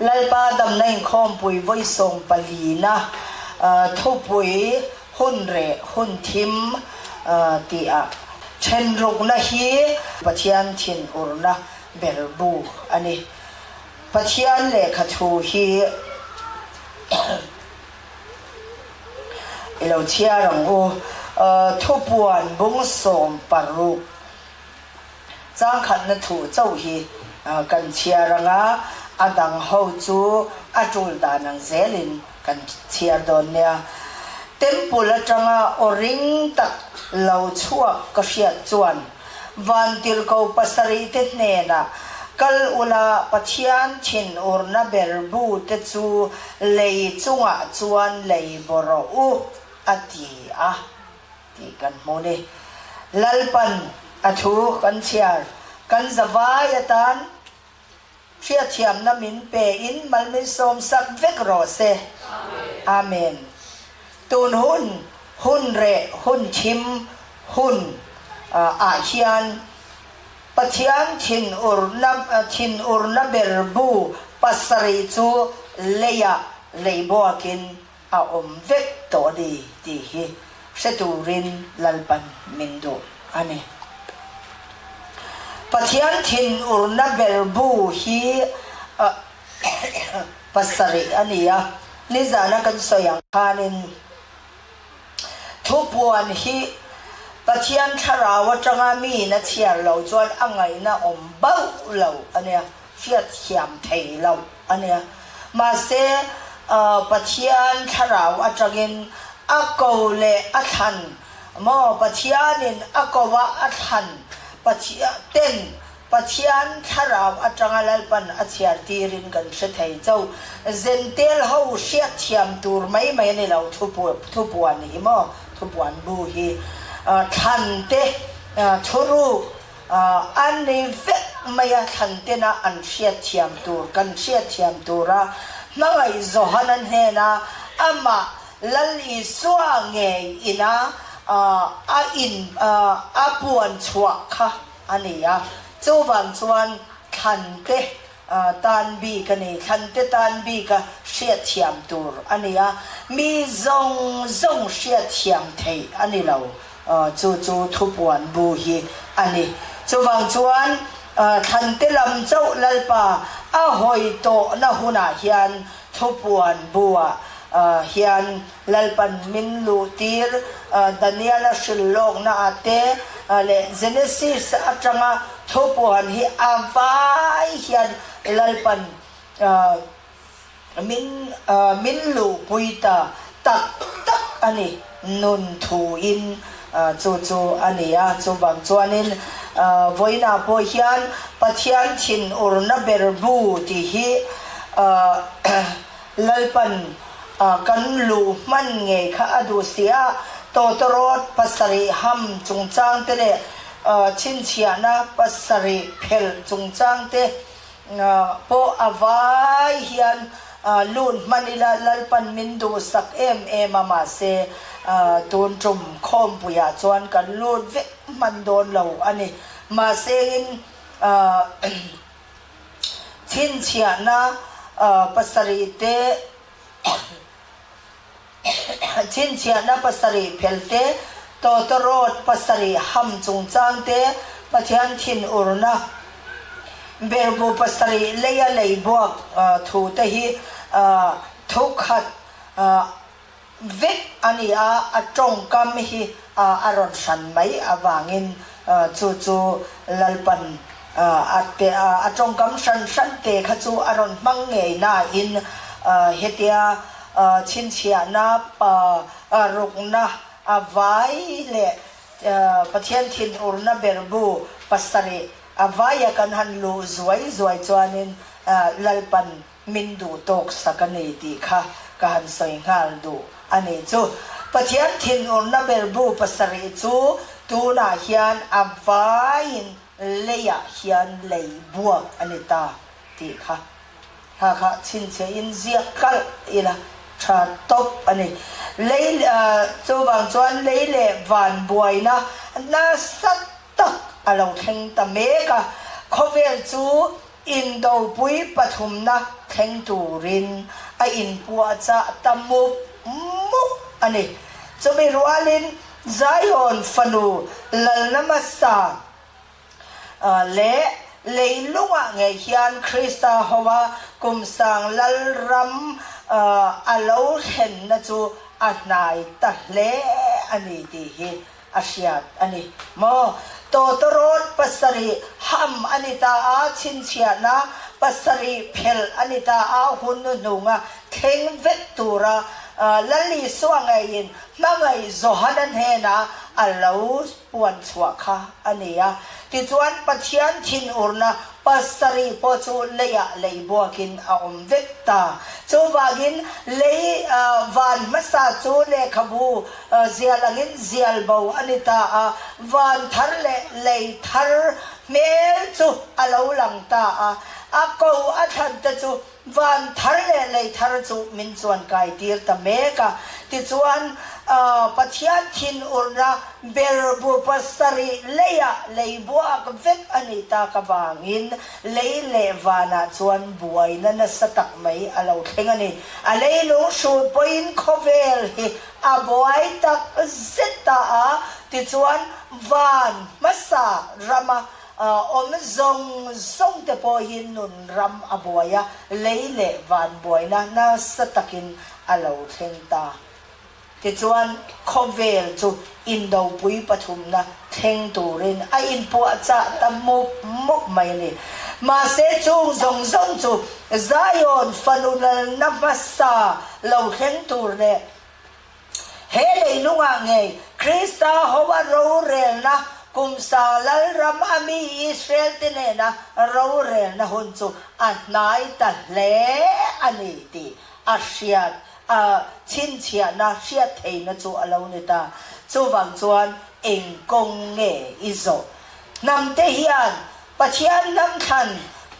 Lalpa damna inkhawmpui vawi sawmpalina thupui hun reh hun thim tih ah thenrukna hi Pathian thinurna ber bu a ni. Pathian lehkha thu hi i lo chhiar ang u. Thupuan bung 16. Changkhatna thu chauh hi kan chhiar ang a, a dang ho chu a tul dan ang zelin kan chhiar dawn nia. Temple atanga aw ring tak lo chhuak ka hriat chuan Vantirhko pasarihte hnenah kal ula Pathian thinurna ber bu te chu lei chungah chuan lei baw rawh u a ti a. Tih kan hmu ni. Lalpan a thu kan chhiar, kan zavai atan hriatthiamna min pe in mal min sawmsak vek rawh se. Amen. Tun hun, hun reh, hun thim hun ah hian Pathian thinurna thinurna ber bu pasarih chu leiah lei buakin a awm vek tawh a ni tih hi hre turin Lalpan min duh a ni. Pathian thinurna ber bu hi pasarih a ni a, nizana kan sawi ang khanin thupuan hi Pathian thlarau atanga miin a chhiar lo chuan a ngaihna awm bauh lo a nia. Hriatthiam thei lo a nia. Mahse, Pathian thlarau atangin a ko leh a thlan maw? Pathianin a ko a a thlan Pathian ten Pathian thlarau atanga Lalpan a chhiar tirin kan hre thei chauh. Zentel ho hriatthiam tur mai mai a ni lo thupuan hi maw? Thupuan bu hi thlan te thuruk An nei vek mai a, thlan tena an hriatthiam tur, kan hriatthiam tura hmangaih Johana hnena amah Lal Isua ngei ina a in a puan chhuah kha a ni a. Chuvang chuan thlan te tan bik a ni, thlan te tan bika hriatthiam tur a ni a, mi zawng zawng hriatthiam theih a ni lo. Chu chu thupuan bu hi a ni. Chuvang chuan Thlante lam chauh Lalpa a hawi tawhna hunah hian thupuan buah hian Lalpan min luhtir Daniela hrilh lawkna ah te leh Genesis atanga thupuan hi a vai hian Lalpan Min min luhpui ta tak tak a ni, nun thuin chu chu a ni a. Chuvang chuanin vawiinah pawh hian Pathian thinurna ber bu tih hi Lalpan kan luh hman ngei kha a duh si a, tawtawrawt pasarih ham chungchang te leh chhinchhiahna pasarih phelh chungchang te Pawh a vai hian lut hman ila Lalpan min duhsak em em a mahse tun tum khawmpuiah chuan kan lut vek hman dawn lo a ni. Mahse in chhinchhiahna pasarih te Chhinchhiahna pasarih phel te, tawtawrawt pasarih ham chungchang te, Pathian thinurna berbu pasarih leia lei buak thu te hi thukhat vek a ni a, a tawngkam hi a rawn hran mai avangin chu chu Lalpan a tawngkam hran hran te kha chu a rawn hmang ngei nain hetia Chhinchhiahna, rukna, a vai leh Pathian thinurna berbu pasarih a vaia kan han luh zuai zuai chuanin Lalpan min duh tawk sak a ni tih kha ka han sawi nghal duh a ni chu. Pathian thinurna berbu pasarih chu tunah hian a vaiin leiah hian lei buak a ni ta tih kha. Hla kha chhinchhiah in ziak kalh ila tha tawp a ni. Lei chuvang chuan lei leh van buaina nasa tak a lo thleng ta mek a, khawvel chu Indopui pathumna thleng turin a inpuahchah ta mup mup a ni. Chumi rualin Zion fanu lalna hmasa leh leilungah ngei hian Krista hoa kumsang lalram a lo thlenna chu a hnai ta hle a ni tih hi a hriat a ni maw? Tawtawrawt pasarih ham a ni ta a, chhinchhiahna pasarih phelh a ni ta a, hun hnuhnunga thleng vek tura Lal Isua ngeiin hmangaih Johana hnenah a lo puan chhuah kha a ni a. Tichuan Pathian thinurna pasarih pawh chu leiah lei buakin a awm vek ta. Chuvangin lei van hmasa chu lehkhabu Zial angin zial bo a ni ta a, van thar leh lei thar hmel chu a lo lang ta a, a ko a thlan te chu van thar leh lei thar chu min chuan kai tir ta mek a. Tichuan, Pathian thinurna berbu pasarih leiah lei buak vek a nih tak avangin lei leh vanah chuan buaina nasa tak mai a lo thleng a ni. A leilung hrut pawhin khawvel hi a buai tak zet ta a, tichuan van hmasa rama awm zawng zawng te pawh hi nun ram a buai a, lei leh van buaina nasa takin a lo thleng ta. Tichuan, khawvel chu indopui pathumna thleng turin a inpuahchah ta mup mup mai a ni. Mahse, chung zawng zawng chu Zion fanu lalna hmasa lo thleng tur leh he leilungah ngei Krista hoa rorelna kumsang lalram a mi Israel-te nena rorelna hun chu a hnai ta hle a ni tih a hriat A chhinchhiahna hriat theihna chu a lo ni ta. Chuvang chuan eng kawng nge i zawh? Hnamte hian Pathian hnam thlan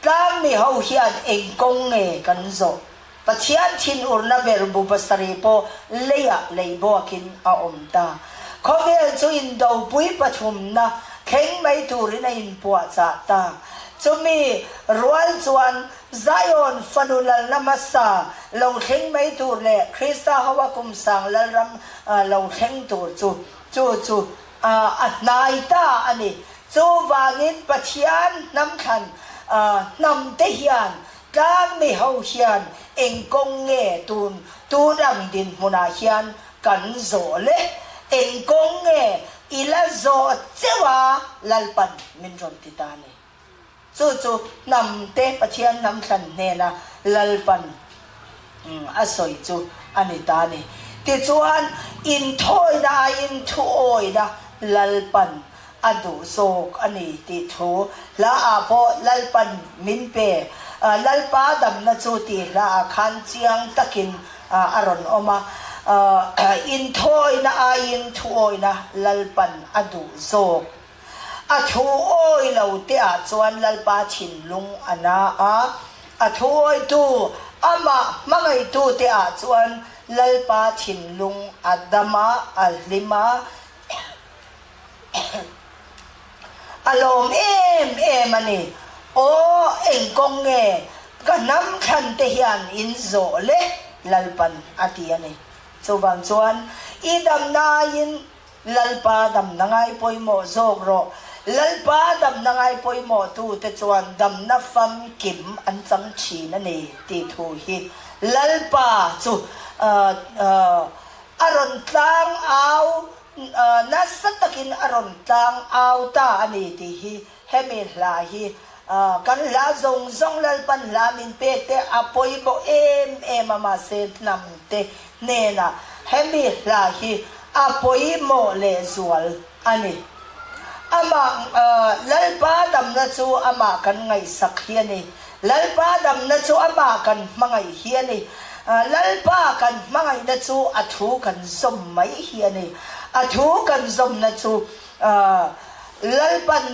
tlang mi ho hian eng kawng nge kan zawh? Pathian thinurna ber bu pasarih pawh leiah lei buakin a awm ta. Khawvel chu indopui pathumna thleng mai turin a inpuahchah ta. Chumi rual chuan Zion fanu lalna hmasa lo thleng mai tur leh Krista hoa kum sang lalram lo thleng tur chu chu chu a hnai ta a ni. Chuvangin Pathian hnam thlan hnam te hian tlang mi ho hian eng kawng nge tun tun ang dinhmunah hian kan zawh le? Eng kawng nge i la zawh cheuh a Lalpan min rawn ti ta a ni. Chu chu hnamte Pathian hnam thlan hnena Lalpan a sawi chu a ni ta a ni. Tichuan, inthawina aiin thuawina Lalpan a duh zawk a ni tih thu hlaah pawh Lalpan min pe. Lalpa damna chu tih hlaah khan chiang takin a rawn awm a. Inthawina aiin thuawina Lalpan a duh zawk. A thu awi lo te ah chuan Lalpa thinlung a na a, a thu awitu amah hmangaihtu te ah chuan Lalpa thinlung a dam a, a hlim a, a lawm em em a ni. Aw, eng kawng nge ka hnam thlan te hian in zawh le? Lalpan a ti a ni. Chuvang chuan i damna aiin Lalpa damna ngai pawimawh zawk rawh. Lalpa damna ngai pawimawh tute chuan damna famkim an chang thin a ni tih thu hi Lalpa chu a rawn tlang au nasa takin a rawn tlang au ta a ni tih hi Hemi hla hi kan hla zawng zawng Lalpan hla min pek te a pawimawh em em a mahse hnam te hnenah hemi hla hi a pawimawh lehzual a ni. Amah Lalpa damna chu amah kan ngaihsak hi a ni. Lalpa damna chu amah kan hmangaih hi a ni. Lalpa kan hmangaihna chu a thu kan zawm mai hi a ni. A thu kan zawmna chu Lalpan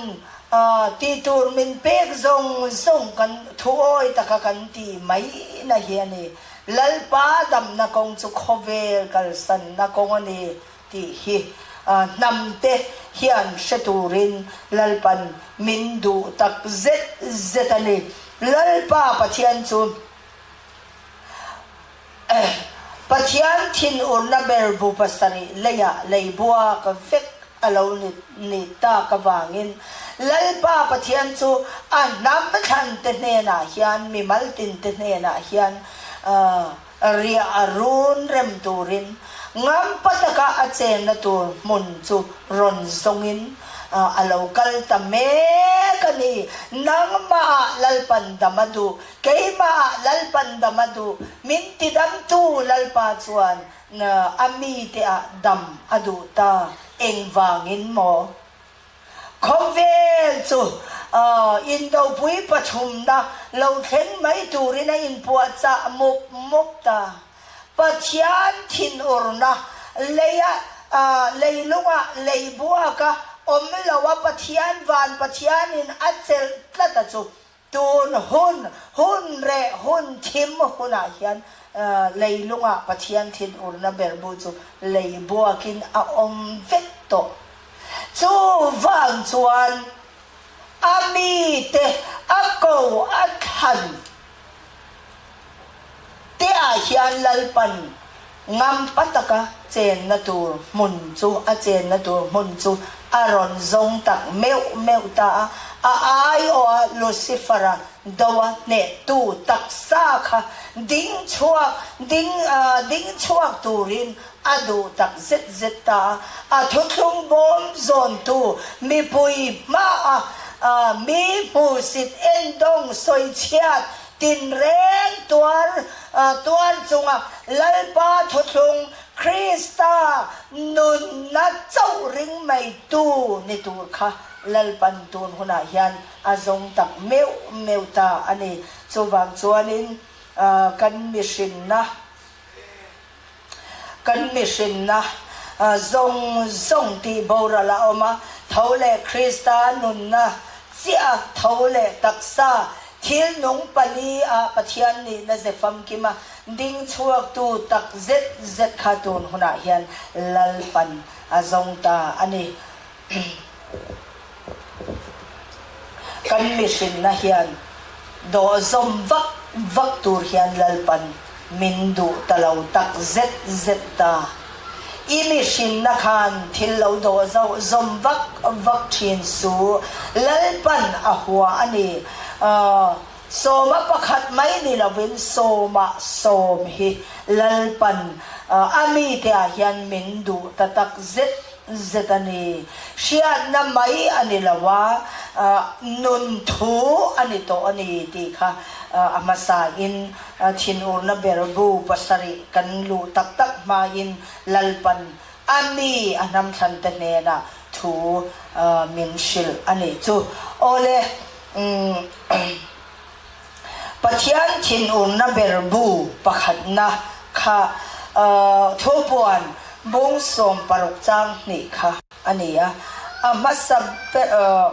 tih tur min pek zawng zawng kan thuawi taka kan ti mai na hi a ni. Lalpa damna kawng chu khawvel kalsanna kawng a ni tih hi hnamte hian hre turin Lalpan min duh tak zet zet a ni. Lalpa Pathian chu Pathian thinurna ber bu pasarih leiah lei buak vek a lo ni tak avangin Lalpa Pathian chu a hnam thlante hnenah hian mimal tinte hnenah hian riah a run rem turin ngampa taka a chenna tur hmun chu rawn zawngin a lo kal ta mek a ni. Nangmahah Lalpan dam a duh, keimahah Lalpan dam a duh, min tidamtu Lalpa chuan a miteah dam a duh ta, engvangin maw? Khawvel chu indopui pathumna lo thleng mai turin a inpuahchah mup mup ta. Pathian thinurna leia leilunga lei buaka awm loa Pathian van Pathianin a chelh tlat a chu Tun hun, hun reh hun thim hunah hian leilungah Pathian thinurna berbu chu lei buakin a awm vek tawh. Chuvang chuan a mite a ko a thlan teah hian Lalpan Ngampa taka chenna tur hmun chu a chenna tur hmun chu a rawn zawng tak meuh meuh ta a, a aiawha Lucifer-a doa hnehtu taksa kha ding chhuak ding ding chhuak turin a duh tak zet zet ta a, a thuthlung bawm zawntu mipui hmaah mi hmuhsit endawng sawichhiat Tinreng tuar tuar chunga Lalpa thuthlung Krista nunna chauh ring mai tu ni tur kha Lalpan tun hunah hian a zawng tak meuh meuh ta a ni. Chuvang chuanin kan mihrinna. Kan mihrinna zawng zawng tih boral a awm a, tho leh Krista nunna chiah a tho leh taksa thil nung pali ah Pathian nihna ze famkima ding chhuaktu tak zet zet kha tun hunah hian Lalpan a zawng ta a ni. Kan mihrinna hian dawh zawm vak vak tur hian Lalpan min duh ta lo tak zet zet ta. I mihrinna khan thil lo dawh zawm vak vak thin su, Lalpan a hua a ni. Sawma pakhat mai ni lovin sawma sawm hi Lalpan a mite ah hian min duh ta tak zet zet a ni. Hriatna mai a ni lo a, nun thu a ni tawh a ni tih kha a hmasain thinurna berbu pasarih kan luh tak tak hmain Lalpan a mi a hnamthlante hnenah thu min hrilh a nih chu. Awle, Pathian thinurna berbu pakhatna kha thupuan bung 16 chang hnih kha a ni a. A hmasa ber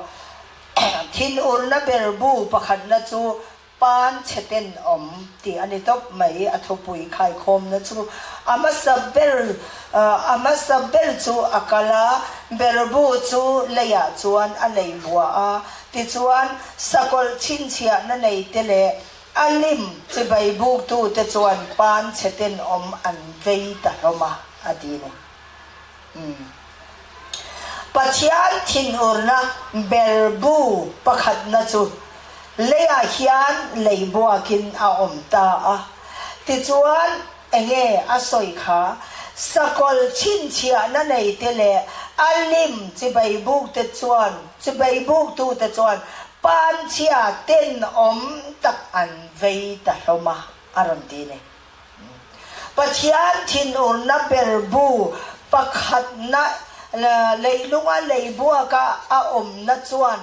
thinurna berbu pakhatna chu pan chhe tenawm tih a ni tawp mai. A thupui khaikhawmna chu a hmasa ber a hmasa ber chu a kal a, berbu chu leiah chuan a lei bua a. Tichuan, sakawlh chhinchhiahna neite leh a lim chibai buktute chuan pan chhe tenawm an vei ta hlawm a, a ti ni. Umm. Pathian thinurna berbu pakhatna chu leiah hian lei buakin a awm ta a. Tichuan, Enge a sawi kha? Sakawlh chhinchhiahna neite leh a lim chibai bukte chuan chibai buktute chuan panchhia tenawm tak an vei ta hlawm a, a rawn ti ni. Pathian thinurna ber bu pakhatna leilunga leibuaka a awmna chuan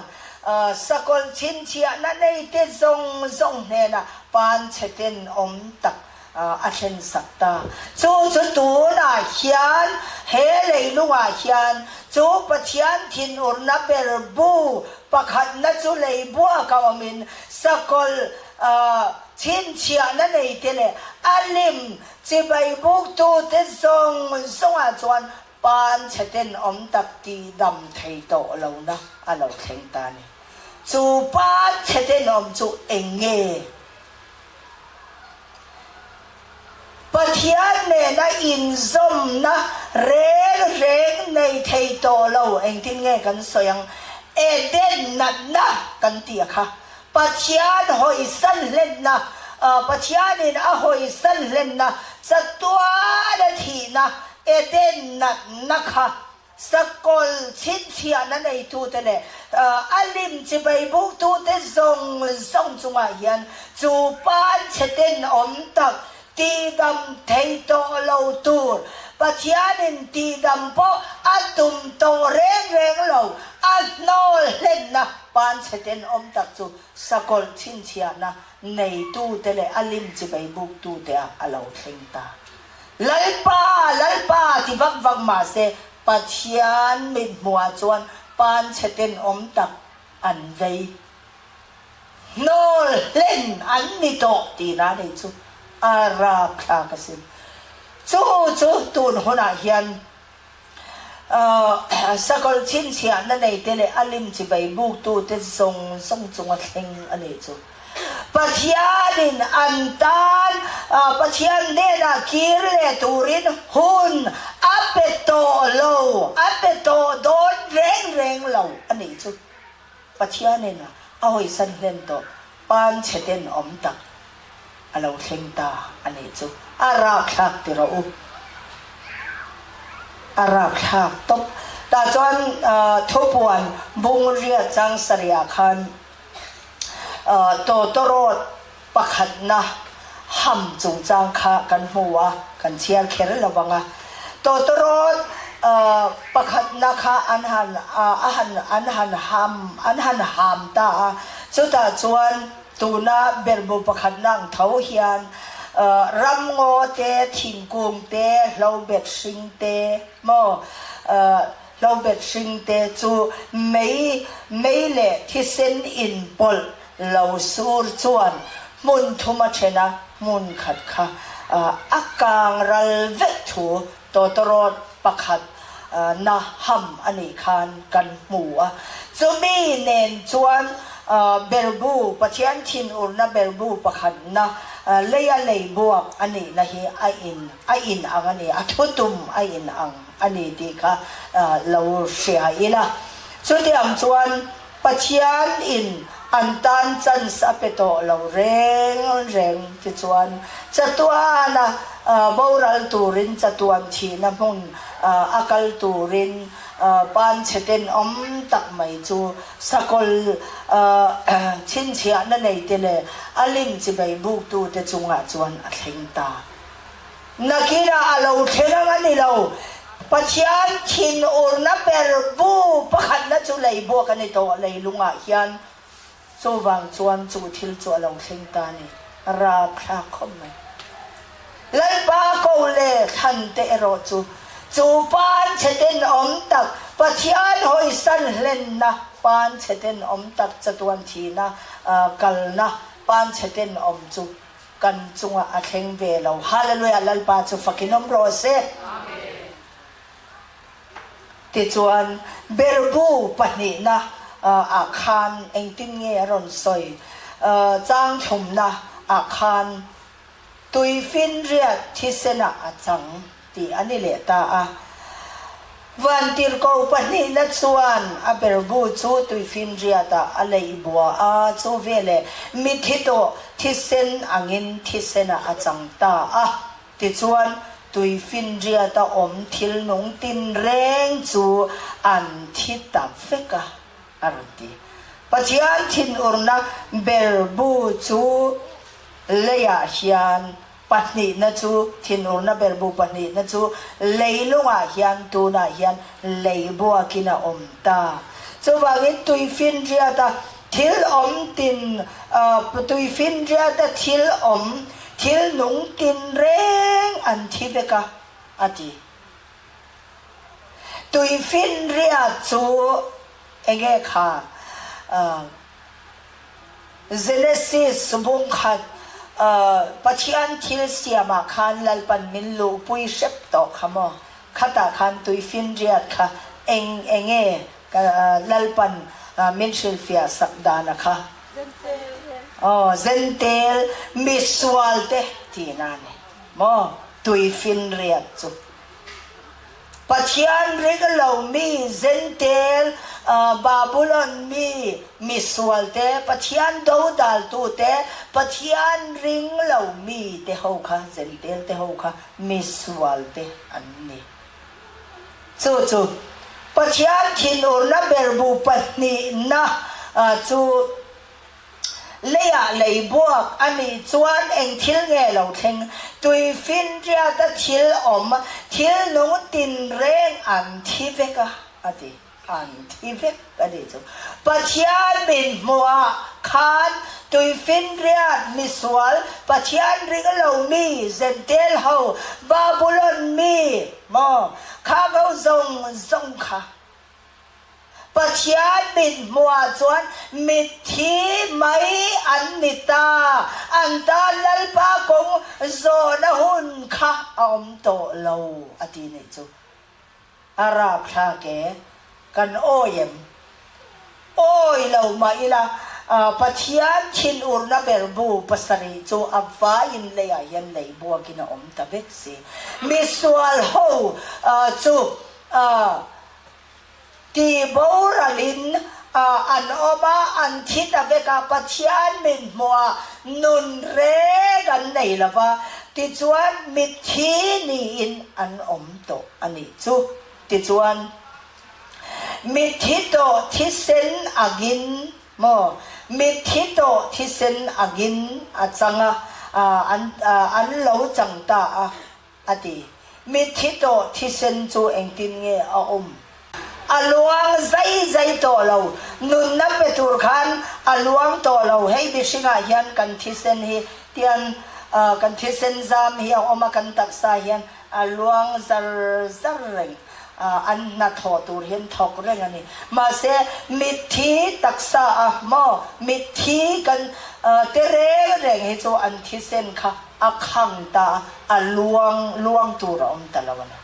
sakawlh chhinchhiahna neite zawng zawng hnenah panchhe tenawm tak a thlen sak ta. Chu chu tunah hian he leilungah hian chu Pathian thinurna ber bu pakhatna chu lei buaka awmin sakawlh chhinchhiahna neite leh a lim chibai buktute zawng zawngah chuan pan chhe tenawm tak tihdam thei tawh lohna a lo thleng ta a ni. Chu pan chhe tenawm chu eng nge? Pathian nena inzawmna reng reng nei thei tawh lo, engtin nge kan sawi ang? Eden natna kan tih a kha. Pathian hawisan hlenna, Pathianin a hawisan hlenna, chatuana thihna, Eden natna kha Sakawlh chhinchhiahna neitute leh a lim chibai buktute zawng zawng chungah hian chu pan chhe tenawm tak tihdam thei tawh lo tur Pathianin tihdam pawh a tum tawh reng reng lo, a hnawl hlenna pan chhe tenawm tak chu sakawlh chhinchhiahna neitute leh a lim chibai buktute ah a lo thleng ta. Lalpa, Lalpa ti vak vak mah se Pathian mithmuhah chuan pan chhe tenawm tak an vei. Hnawl hlen an ni tawh tihna nei chu a rapthlak asin. Chu chu tun hunah hian Sakawlh chhinchhiahna neite leh a lim chibai buktute zawng zawng chunga thleng a nih chu. Pathianin an tan Pathian hnenah kir leh turin hun a pe tawh lo, a pe tawh dawn reng reng lo a nih chu. Pathianin a hawisan hlen tawh pan chhe tenawm tak a lo thleng ta a nih chu. A rapthlak ti rawh u. A rapthlak tawp. Tah chuan thupuan bungriat chang sarihah khan tawtawrawt pakhatna ham chungchang kha kan hmu a, kan chhiar kher lo vang a. Tawtawrawt pakhatna kha an han a han an han ham an han ham ta a, chutah chuan tuna berhbu pakhatna ang tho hian ramngaw te, thingkung te, hlobet hring te maw hlobet hring te chu mei mei leh thisen inpawlh Lo sur chuan hmun thum a then a, hmun khat kha a kang ral vek thu tawtawrawt pakhat na ham a nih khan kan hmu a. Chumi nen chuan berbu, Pathian thinurna berbu pakhat na leia lei buak a nihna hi a in a in ang a ni, a thutum a in ang a ni tih kha lo hria ila. Chutiang chuan Pathian in an tan chance a pe tawh lo reng reng tichuan chatuana boral turin chatuan thihna hmun a kal turin pan chhe tenawm tak mai chu sakawl chhinchhiahna nei te leh a lim chibai buktu te chungah chuan a thleng ta. Nakinah a lo thleng ang a ni lo. Pathian thinurna ber bu pakhatna chu lei buak a ni tawh leilungah hian. Chuvang chuan chu thil chu a lo thleng ta a ni. Rapthlak khawp mai. Lalpa ko leh thlan te erawh chu chu pan chhe tenawm tak Pathian hawisan hlenna pan chhe tenawm tak chatuan thihna kalna pan chhe tenawm chu Kan chungah a thleng ve lo. Hallelujah Lalpa chu fakin awm rawh se. Tichuan berbu pahnihna ah khan engtin nge a rawn sawi? Chang thlumna ah khan tuifinriat thisenah a chang. Tih a ni leh ta a. Vantirhkoh pahnihna chuan a berbu chu tuifinriatah a leih bua a, chu veleh mithi tawh thisen angin thisenah a chang ta a. Tichuan, tuifinriata awm thil nung tinreng chu an thi ta vek a, a rawn ti. Pathian thinurna berbu chu leiah hian Pahnihna chu, thinurna berbu pahnihna chu leilungah hian tunah hian lei buakin a awm ta. Chuvangin tuifinriata thil awm tin, tuifinriata thil awm, thil nung tin reng an thi vek a, a ti. Tuifinriat chu enge kha? Genesis bung khat Pathian thil siamah khan Lalpan min luhpui hrep tawh kha maw? Khatah khan tuifinriat kha eng enge Lalpan Min hrilhfiah sak dana kha. Aw, Zentel misualte tihna a ni maw? Tuifinriat chu. Pathian ring lo mi Zentel, Babulon mi misualte, Pathian dodaltute, Pathian ring lo mi te ho kha, Zentel te ho kha misualte an ni. Chu chu Pathian thinurna berbu pahnihna chu Leiah lei buak a nih chuan eng thil nge lo thleng? Tuifinriata thil awm, thil nung tinreng an thi vek a, a ti. An thi vek a nih chu. Pathian min hmuhah khan tuifinriat misual, Pathian ring lo mi, Zentel ho, Babulon mi maw, khang ho zawng zawng kha Pathian mit hmuhah chuan mitthi mai an ni ta, an tan Lalpa kawng zawhna hun kha a awm tawh lo, a ti nih chu. A rapthlak e, kan awi em? Awi lo mah ila, Pathian thinurna berbu pasarih chu a vaiin leiah hian lei buakin a awm ta vek si. Misual ho chu Ti boralin an awm a, an thi ta vek a, Pathian min hmuh a, nun reng an nei lo va, tichuan mitthi niin an awm tawh a nih chu. Tichuan, mitthi tawh thisen angin maw, mitthi tawh thisen angin a chang a, an lo chang ta a, A ti. Mitthi tawh thisen chu engtin nge a awm? A luang zai zai tawh lo. Nunna pe tur khan a luang tawh lo. Hei mihringah hian kan thisen hi tian kan thisen zam hi a awm a, kan taksa hian a luang zar zar reng. An hna thawh tur hian thawk reng a ni. Mahse, mitthi taksa a maw? Mitthi kan te reng reng hi chu an thisen kha a khang ta a, a luang luang tur a awm ta lo a ni.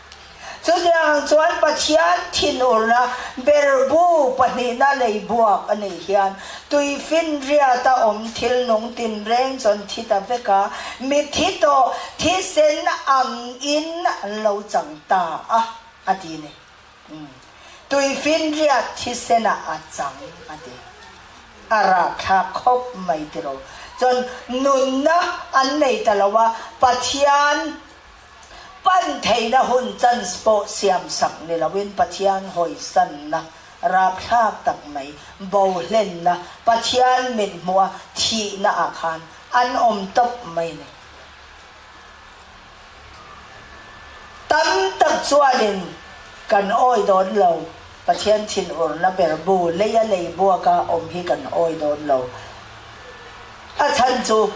Chutiang ang chuan Pathian thinurna berbu pahnihna lei buak a nih hian tuifinriata awm thil nung tinreng chuan thi ta vek a, mitthi tawh thisen angin an lo chang ta a, a ti ni. Tuifinriat thisenah a chang a ti. A rapthlak khawp mai tiraw. Chuan nunna an nei ta lo a, Pathian pan theihna hun chance pawh siamsak ni loin Pathian hawisanna rapthlak tak mai, bohlenna, Pathian mit hmuha thihna ah khan an awm tawp mai ni. Tam tak chuanin kan awi dawn lo, Pathian thinurna berbu leia lei buaka awm hi kan awi dawn lo. A chhan chu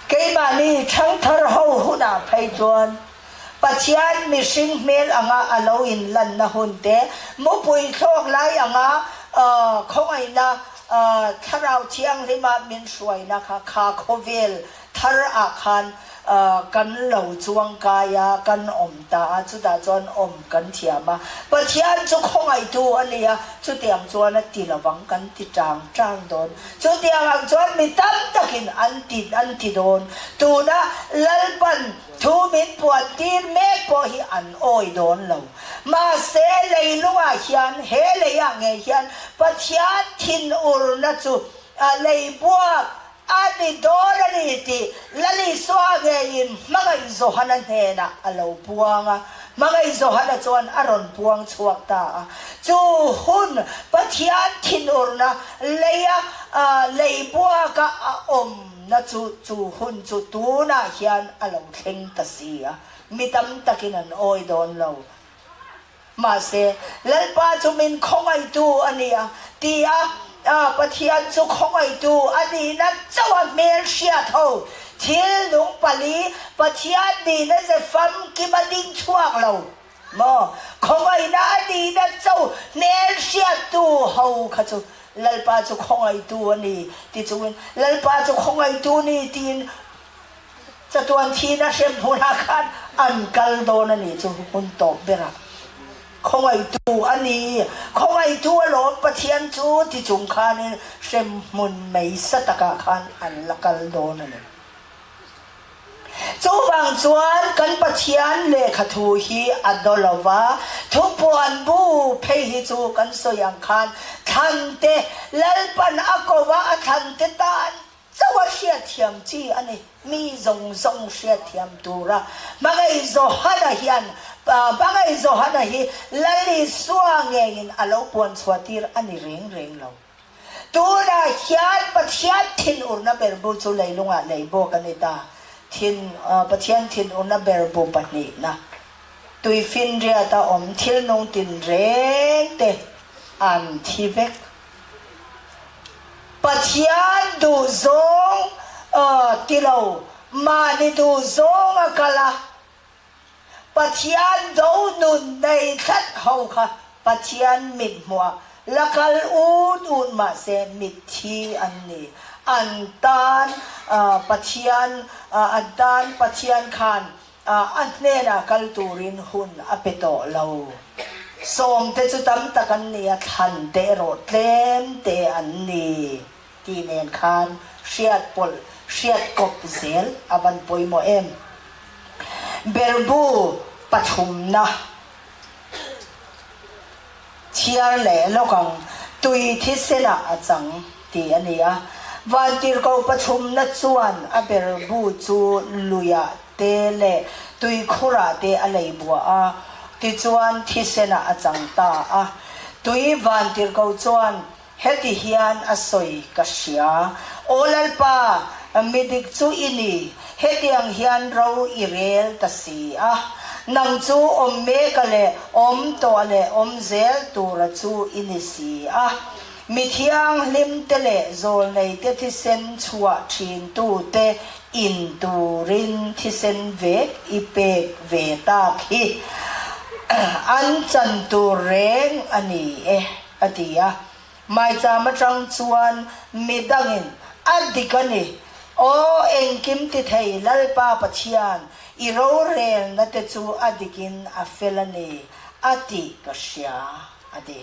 keimahni thangthar ho hunah phei chuan Pathian mihring hmel anga a lo inlanna hun te, mupui thlawk lai anga khawngaihna Thlarau Thianghlima min hruaina kha kha khawvel Thar ah khan kan lo chuang kai a, kan awm ta a, chutah chuan awm kan thiam a. Pathian chu khawngaihtu a ni a, chutiang chuan a ti lovang kan ti tang tang dawn. Chutiang ang chuan mi tam takin an ti an ti dawn. Tuna Lalpan thu min puan tir mek pawh hi an awi dawn lo. Mahse leilungah hian, he leiah ngei hian Pathian thinurna chu lei buak A ni dawn a ni tih Lalisua ngeiin Hmangaih Johana hnenah a lo puang a, Hmangaih Johana chuan a rawn puang chhuak ta a. Chu hun Pathian thinurna leia lei buaka a awmna chu chu hun chu tunah hian a lo thleng ta si a, mi tam takin an awi dawn lo. Mahse, Lalpa chu min khawngaihtu a ni a, ti a, Pathian chu khawngaihtu a nihna chauh a hmel hriat ho. Thil nung pali, Pathian nihna ze famkim a ding chhuak lo maw? Khawngaihna a nihna chauh hmel hriattu ho kha chu Lalpa chu khawngaihtu a ni ti chungin, Lalpa chu khawngaihtu ni tiin Chatuan thihna hrem hunah khan an kal dawn a nih chu hun tawp berah. Khawngaihtu a ni. Khawngaihtu alawm Pathian chu ti chung khanin hremhmun mei sa takah khan an la kal dawn a ni. Chuvang chuan kan Pathian lehkha thu hi a daw lo va, thupuan bu phei hi chu kan sawi ang khan thlante Lalpan a ko va, a thlante tan chauh a hriatthiam chi a ni. Mi zawng zawng hriatthiam tura Hmangaih Johana hian Hmangaih Johana hi Lal Isua ngeiin a lo puan chhuahtir a ni reng reng lo. Tunah hian Pathian thinurna berbu chu leilungah lei bawk a ni ta. Thin, Pathian thinurna berbu pahnihna, tuifinriata awm thil nung tinreng te an thi vek. Pathian duhzawng ti lo, mahni duhzawng a kal a. Pathian do nun nei tlat ho kha Pathian mit hmuah la kal ut ut mahse mitthi an ni. An tan Pathian an tan Pathian khan a hnenah kal turin hun a pe tawh lo. Sawmte chu tam tak an ni a, thlante erawh tlemte an ni tih nen khan hriat pawlh hriat kawp zel a van pawimawh em? Berbu pathumna chhiar leh lawk ang, tui thisenah a chang tih a ni a. Vantirhkoh pathumna chuan a berbu chu luiah te leh tuikhurah te a lei buah a, tichuan thisenah a chang ta a. Tui vantirhkoh chuan Heti hian a sawi ka hria. Aw Lalpa, mi dik chu i ni, hetiang hian ro i rel ta si a. Nang chu awm meka leh awm tawh leh awm zel tura chu i ni si a. Mi thianghlimte leh zawlneite thisen chhuah thintute in turin thisen vek i pek ve tak hi an chan tur reng a ni e. A ti a. Maicham atang chuan mi dangin, A dik a ni, Aw engkim ti thei Lalpa Pathian, i rorelna te chu a dikin a fel a ni, a tih ka hria, a ti.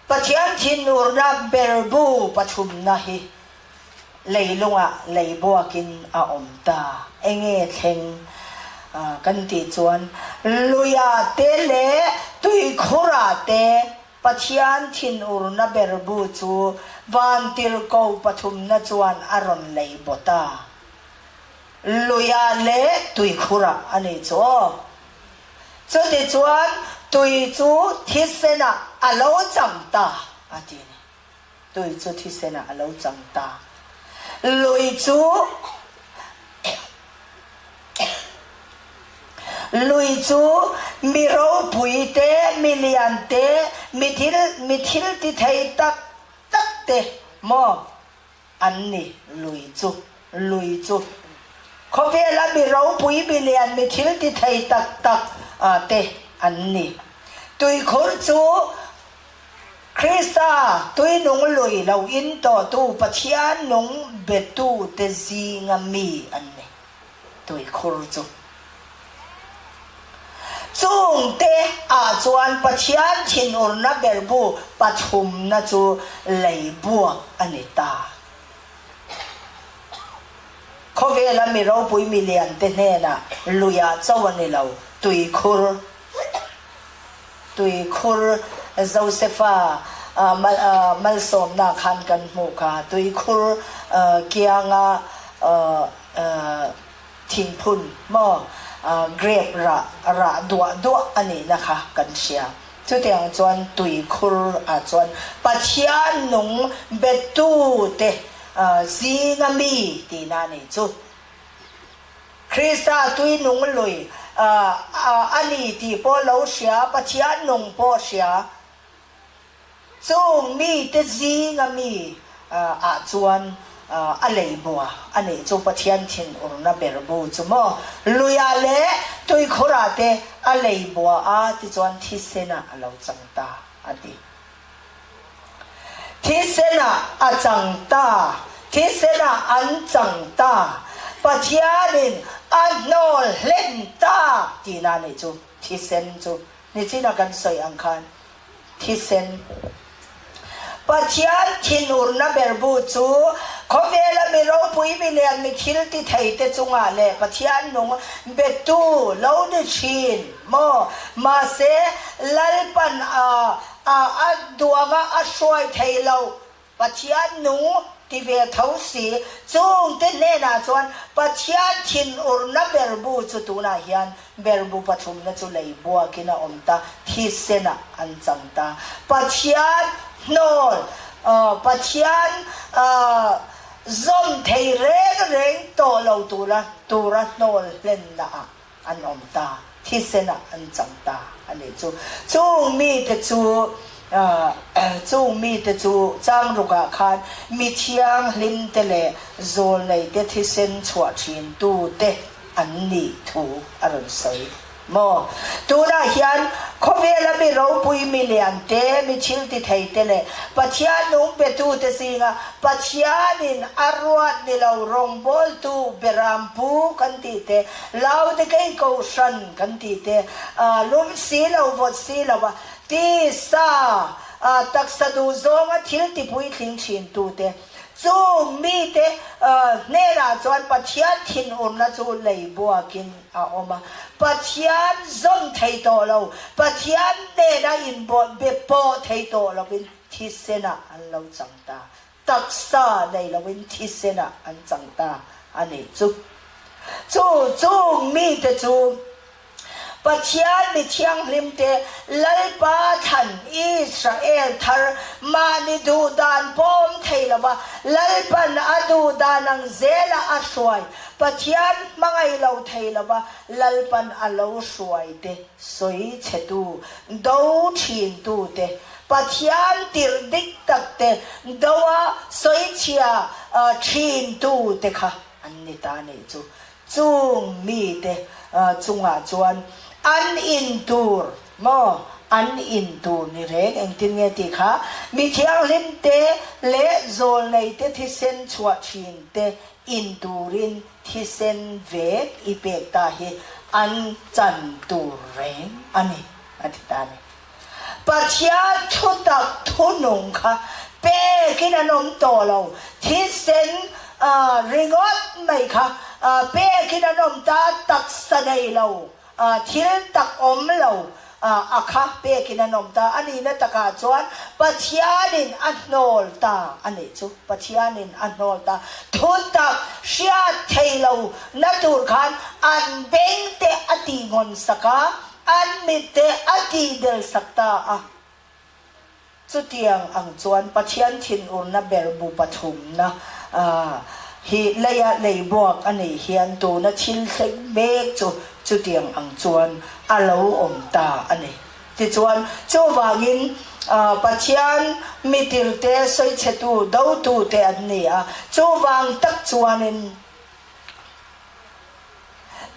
Pathian thinurna berbu pathumna hi leilungah lei buakin a awm ta. Enge thleng kan tih chuan luiah te leh tuikhurah te Pathian thinurna berbu chu vantirhkoh pathumna chuan a rawn lei baw ta. Luiah leh tuikhurah a ni chu aw. Chutichuan tui chu thisenah a lo chang ta a ti a ni. Tui chu thisenah a lo chang ta. Lui chu Lui chu mi ropui te, mi lian te, mi thil mi thil ti thei tak tak te maw an ni lui chu. Lui chu khawvela mi ropui, mi lian, mi thil ti thei tak tak te an ni. Tuikhur chu Krista tuinung lui lo in tawhtu Pathian nung betute zinga mi an ni. Tuikhur chu. Chungte ah chuan Pathian thinurna berbu pathumna chu lei buak a ni ta. Khawvela mi ropui mi liante hnenah luiah chauh a ni lo, tuikhur. Tuikhur Josefa malsawmna khan kan hmuh kha. Tuikhur kianga thingphun maw grape rah rah duah duah a nihna kha kan hria. Chutiang chuan tuikhur ah chuan Pathian nung betute zinga mi tihna a nih chu. Krista tui nung lui a ni tih pawh lo hria, Pathian nung pawh hria. Chung mite zinga mi ah chuan a lei bua a nih chu Pathian thinurna ber bu chu maw? Luiah leh tuikhurah te a lei bua a tichuan thisenah a lo chang ta a ti. Thisenah a chang ta, thisenah an chang ta. Pathianin a hnawl hlen ta tihna a nih chu. Thisen chu nichina kan sawi ang khan thisen Pathian thinurna berbu chu khawvela mi ropui mi lian mi thil ti thei te chungah leh Pathian nung betu lo ni thin maw? Mahse Lalpan a a duanga a hruai thei lo Pathian nung ti ve tho si, chungte hnenah chuan Pathian thinurna berbu chu tunah hian berbu pathumna chu lei buakin a awm ta, thisenah an chang ta. Pathian hnawl, Pathian zawm thei reng reng tawh lo tura tura hnawl hlenna ah an awm ta, thisenah an chang ta a nih chu. Chung mite chu chung mite chu changrukah khan mi thianghlimte leh zawlneite thisen chhuah thintute an nih thu a rawn sawi maw? Tunah hian khawvela mi ropui mi liante, mi thil ti theite leh Pathian nung betute zinga Pathianin a ruat ni lo rawngbawltu Berampu kan tih te, Laodikei Kohhran kan tih te, lum si lo vawt si lo a tisa taksa duh zawnga thil ti puitling thin tute, chung mite hnenah chuan Pathian thinurna chu lei buakin a awm a. Pathian zawm thei tawh lo, Pathian nena inbawh be pawh thei tawh lovin thisenah an lo chang ta. Taksa nei loin thisenah an chang ta a nih chu. Chu chung mite chu Pathian mi thianghlimte Lalpa thlan Israel thar mahni duh dan pawm thei lova Lalpan a duh dan ang zela a hruai Pathian hmangaih lo thei lova Lalpan a lo hruaite sawi chhetu do thintute Pathian tirh dik tak te doa sawichhia thin tu te kha an ni ta nih chu. Chung mi te chungah chuan an in tur maw an in tur ni reng engtin nge tih kha mi thianghlim te leh zawlnei te thisen chhuah thin te in turin thisen vek i pek ta hi an chan tur reng a ni a ti ta ni. Pathian thutak thunung kha pekin an awm tawh lo, thisen ringawt mai kha pekin an awm ta, taksa nei lo, thil tak awm lo a kha pekin an awm ta. A nihna takah chuan Pathianin a hnawl ta a nih chu, Pathianin a hnawl ta. Thutak hriat thei lo na tur khan an bengte a tihnghawn sak a, An mitte a tihdel sak ta a. Chutiang ang chuan Pathian thinurna berbu pathumna hi leia lei buak a nih hian tuna thil thleng mek chu chutiang ang chuan a lo awm ta a ni. Tichuan, chuvangin Pathian mitirte sawichhetu dotute an ni a, chuvang tak chuanin,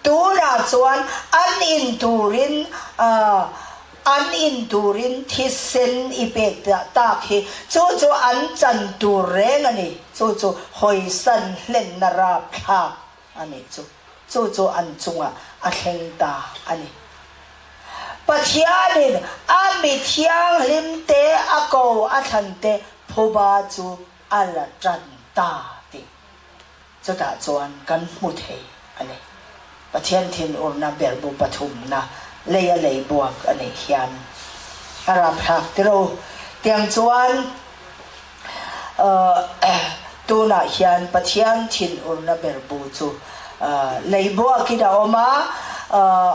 Tunah chuan an in turin an in turin thisen i pek tak hi chu chu an chan tur reng a ni. Chu chu hawisan hlenna rapthlak a nih chu. Chu chu an chungah a thleng ta a ni. Pathianin a mi thianghlimte a ko a thlante phuba chu a la tan ta tih. Chutah chuan kan hmu thei a ni. Pathian thinurna berbu pathumna leia lei buak a nih hian a rapthlak tiro. Tiang chuan tunah hian Pathian thinurna berbu chu lei buakin a awm a,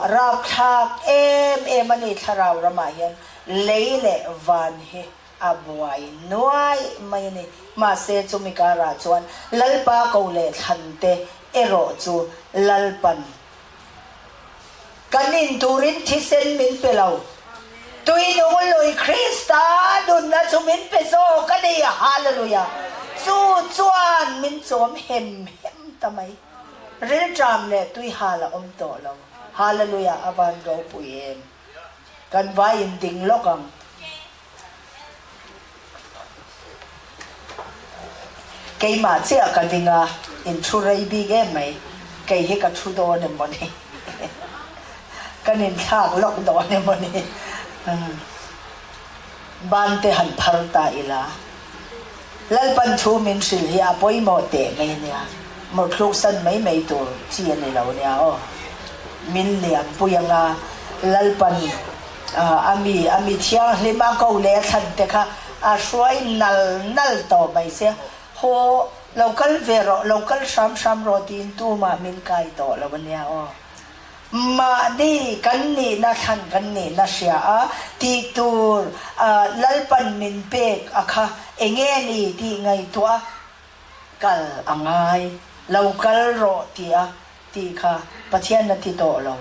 rapthlak em em a ni thlarau ramah hian lei leh van hi. A buai nuai mai a ni. Mahse chumi karah chuan Lalpa ko leh thlante erawh chu Lalpan kan in turin thisen min pe lo. Tui nung lui Krista nunna chu min pe zawk a ni. Hallelujah! Chu chuan min chawm hem hem ta mai. Rilṭam leh tui hal a awm tawh lo. Hallelujah! A van ropui em! Kan vai in ding lawk ang. Keimah chiah ka ding a, in thu rei bik em mai. Kei hi ka thu dawn em maw ni? Kan inthlak lawk dawn em maw ni? Ban te han phar ta ila. Lalpan thu min hrilh hi a pawimawh teh mai ania. Mawthluk san mai mai tur chi a ni lo nia aw. Min lianpui anga Lalpan a mi a mi thianghlim a ko leh a thlan te kha a hruai nal nal tawh mai sia. Haw lo kal ve rawh, lo kal hram hram rawh tiin tumah min kai tawh lo ania aw. Mahni kan nihna thlan kan nihna hria a, tih tur Lalpan min pek a kha enge ni tih ngaihtuah a kal a ngai, lo kal rawh tih a tih kha Pathian a ti tawh lo,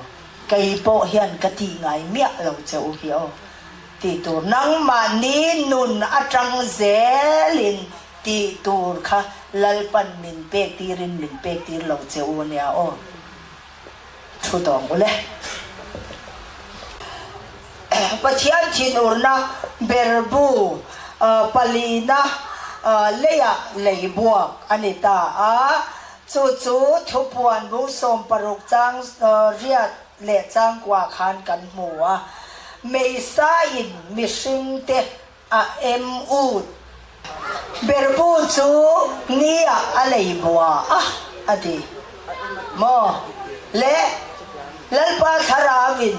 kei pawh hian ka tih ngai miah lo che u hi aw tih tur nangmahni nun atang zelin tih tur kha Lalpan min pek tirin min pek tir lo che u ania aw. Thu tawng u le. Pathian thinurna berbu palina leiah lei buak a ni ta a, chu chu thupuan bung 60 chang riat leh changkua khan kan hmu a. Meisain mihringte a em ut. Berbu chu ni ah a lei bua a, a ti. Maw? Le, Lalpa Thlarauin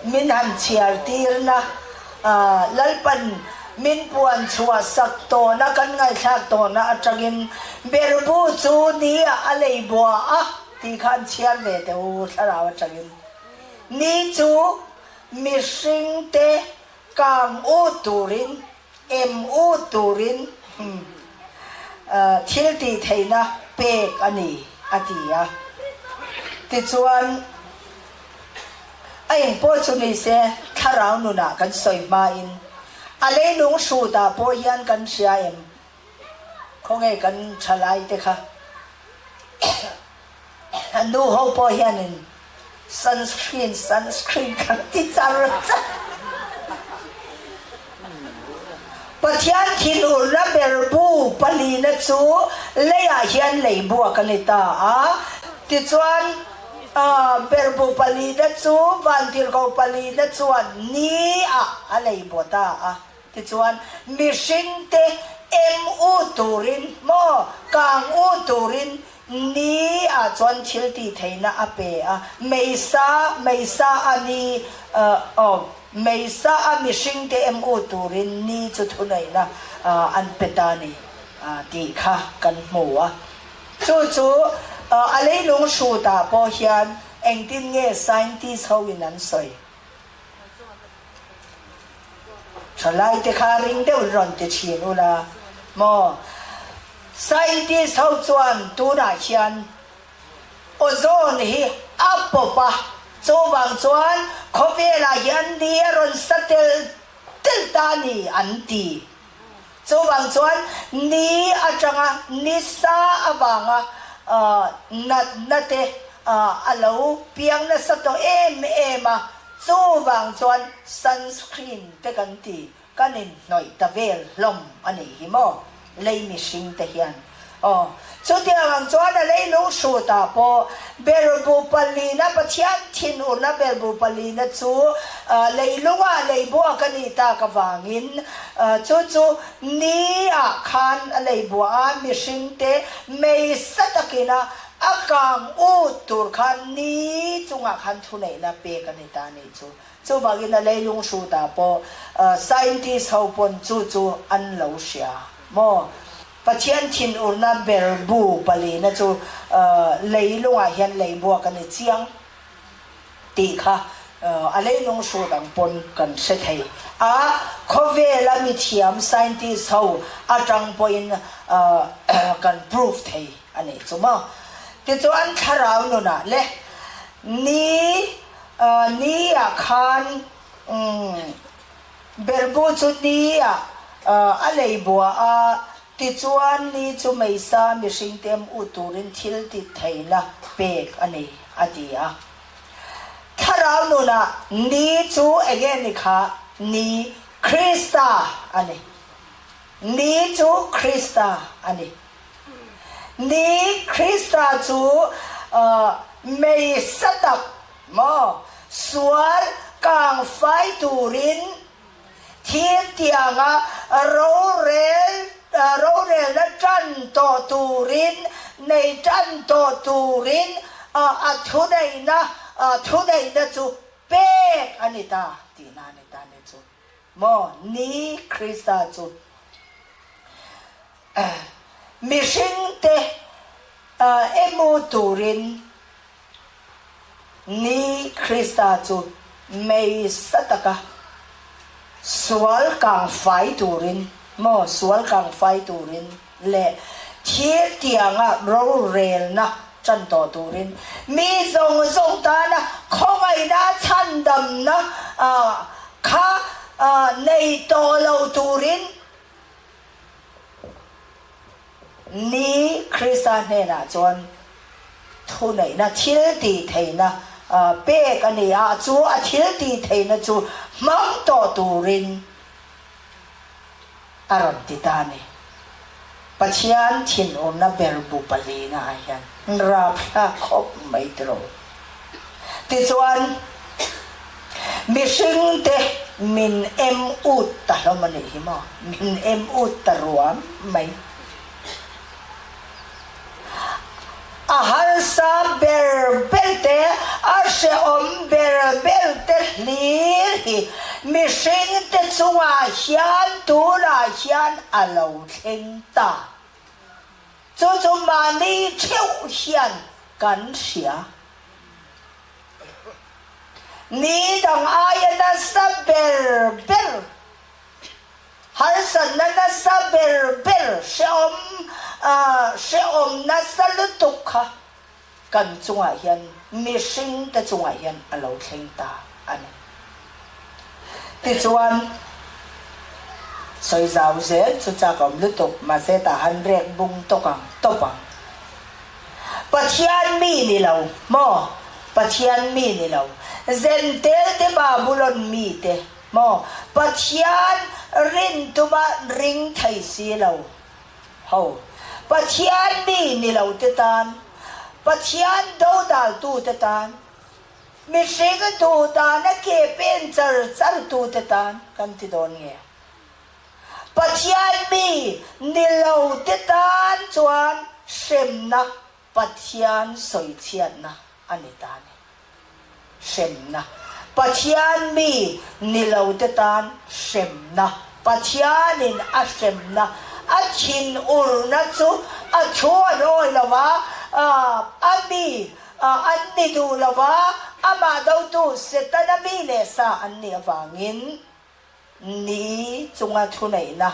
min han chhiar tirna, Lalpan min puan chhuah sak tawhna kan ngaihthlak tawhna atangin Berbu chu ni ah a lei bua a tih kha an chhiar ve teh u Thlarau atangin. Ni chu mihringte Kang u turin, em u turin thil tih theihna pek a ni, a ti a. Tichuan, a engpawh chu ni se, thlarau nunah kan sawi hmain, a leilung hrutah pawh hian kan hria em? Khawnge kan thalaite kha? Nu ho pawh hianin sunscreen sunscreen kan ti char char. Pathian thinurna berbu palina chu leiah hian lei buak a ni ta a. Tichuan berbu palina chu vantirhko palina chuan ni ah a lei bua ta a. Tichuan, mihringte em u turin maw, kang u turin ni ah chuan thil tih theihna a pe a, meisa, meisa a ni, aw, meisa a mihringte em u turin ni chu thuneihna an pe ta ni tih kha kan hmu a. Chu chu a leilung hrutah pawh hian engtin nge scientist ho in an sawi? Thalaite kha ring deuh in rawn ti thin ula maw? Scientist ho chuan tunah hian ozone hi a pawp a, chuvang chuan khawvelah hian ni a rawn sa tel tel ta a ni an ti. Chuvang chuan ni atanga nisa avanga natna te a lo piang nasa tawh em em a, chuvang chuan sunscreen te kan ti, kan inhnawih ta vel hlawm a nih hi maw lei mihring te hian. Aw, chutiang ang chuan a leilung hrutah pawh berbu palina, Pathian thinurna berbu palina chu leilungah leibuak a nih tak avangin chu chu ni-ah khan a leibuah a, mihringte meisa takina a kang ut tur khan ni chungah khan thuneihna pek a ni ta a nih chu. Chuvangin a leilung hrutah pawh scientist ho pawn chu chu an lo hria maw? Pathian thinurna ber bu palina chu leilungah hian leibuak a ni chiang tih kha a leilung hrut ang pawn kan hre thei a. Khawvela mithiam scientist ho atang pawhin kan proof thei a nih chu maw. Tichuan thlarau nunah le ni ni ah khan Berbu chu ni ah a lei bua a, tichuan ni chu meisa mihring te mu turin thil ti theihna pek a nei, a ti a. Thlarau nunah ni chu enge ni kha? Ni Krista a ni. Ni chu Krista a ni. Ni Krista chu. Mei sa tak maw sual kang fai turin thil tianga rorel rorelna tan tawh turin nei tan tawh turin a thuneihna thuneihna chu pek a ni ta tihna a ni ta ni chu maw ni Krista chu mihringte emu turin Ni Krista chu mei sa taka sual kang fai turin maw sual kang fai turin leh thil tianga rorelna tan tawh turin mi zawng zawng tana khawngaihna chhandamna kha nei tawh lo turin Ni Krista hnenah chuan thuneihna, thil tih theihna pek a ni a, chu a thil tih theihna chu hmang tawh turin a rawn ti ta a ni. Pathian thinurna ber bu palina ah hian rapthlak khawp mai tiraw. Tichuan, mihringte min em ut ta hlawm a nih hi maw? Min em ut ta ruam mai. A harsa ber ber te, a hrehawm ber ber te hlir hi mihringte chungah hian tunah hian a lo thleng ta. Chu chu mahni theuh hian kan hria. Ni dang aia nasa ber ber, harsatna nasa ber ber, hrehawm hrehawm nasa lutuk kha kan chungah hian, mihringte chungah hian a lo thleng ta a ni. Tichuan, sawi zau zel chu chak awm lutuk, mahse tah han rek bung tawk ang, tawp ang. Pathian mi ni lo maw? Pathian mi ni lo. Zentel te Babulon mi te maw? Pathian rin tuma ring thei si lo. Ho. Pathian mi ni lo te tan, Pathian dodaltu te tan, mihring duhdana ke pen char char tu te tan kan ti dawn nge? Pathian mi ni lo te tan chuan hremna Pathian sawichhiatna a ni ta a ni. Hremna. Pathian mi ni lo te tan hremna. Pathianin a hremna, a thinurna chu a thu an awi lo va, a mi an ni duh lo va, amah dotu Setana mi leh sa an nih avangin Ni chunga thuneihna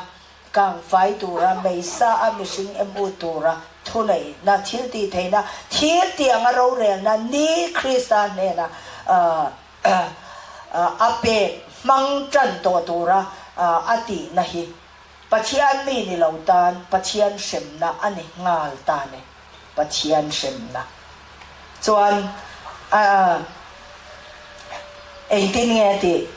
kangfai tura meisa a mihring emu tura thuneihna, thil tih theihna, thil tianga rorelna ni Krista hnena a pek hmang tan tawh tura a tihna hi Pathian mi ni lo tan Pathian hremna a ni nghal ta ni. Pathian hremna chuan engtin nge a tih?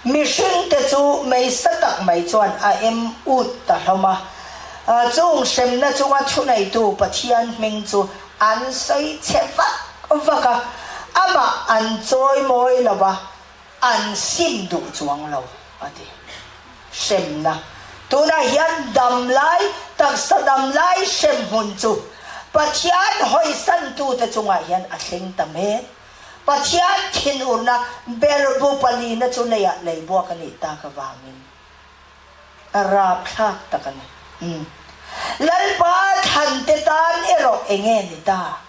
Mihringte chu meisa tak mai chuan a em ut ta hlawm a, chung hremna chunga thuneitu Pathian hming chu an sawi chhe vak vak a, amah an chawimawi lo va, an sim duh chuang lo a ti. Hremna. Tunah hian dam lai, taksa dam lai hrem hmun chu Pathian hawisantute chungah hian a thleng ta mek. Pathian thinurna berbu palina chu leiah leibuak a nih tak avangin a rapthlak tak a ni. Lalpa thlante tan erawh enge ni ta?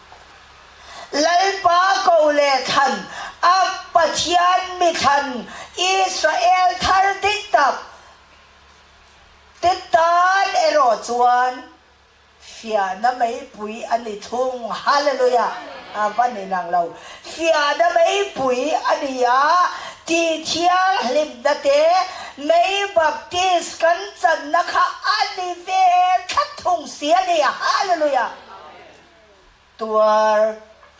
Lalpa ko leh thlan a Pathian mi thlan Israel thar dik tak te tan erawh chuan fiahna meipui a ni thung. Hallelujah! A va ni nang lo. Fiahna meipui a ni a, tih thianghlimna te mei baptist kan channa kha a ni ve tlat thung si a ni. Hallelujah! Tuar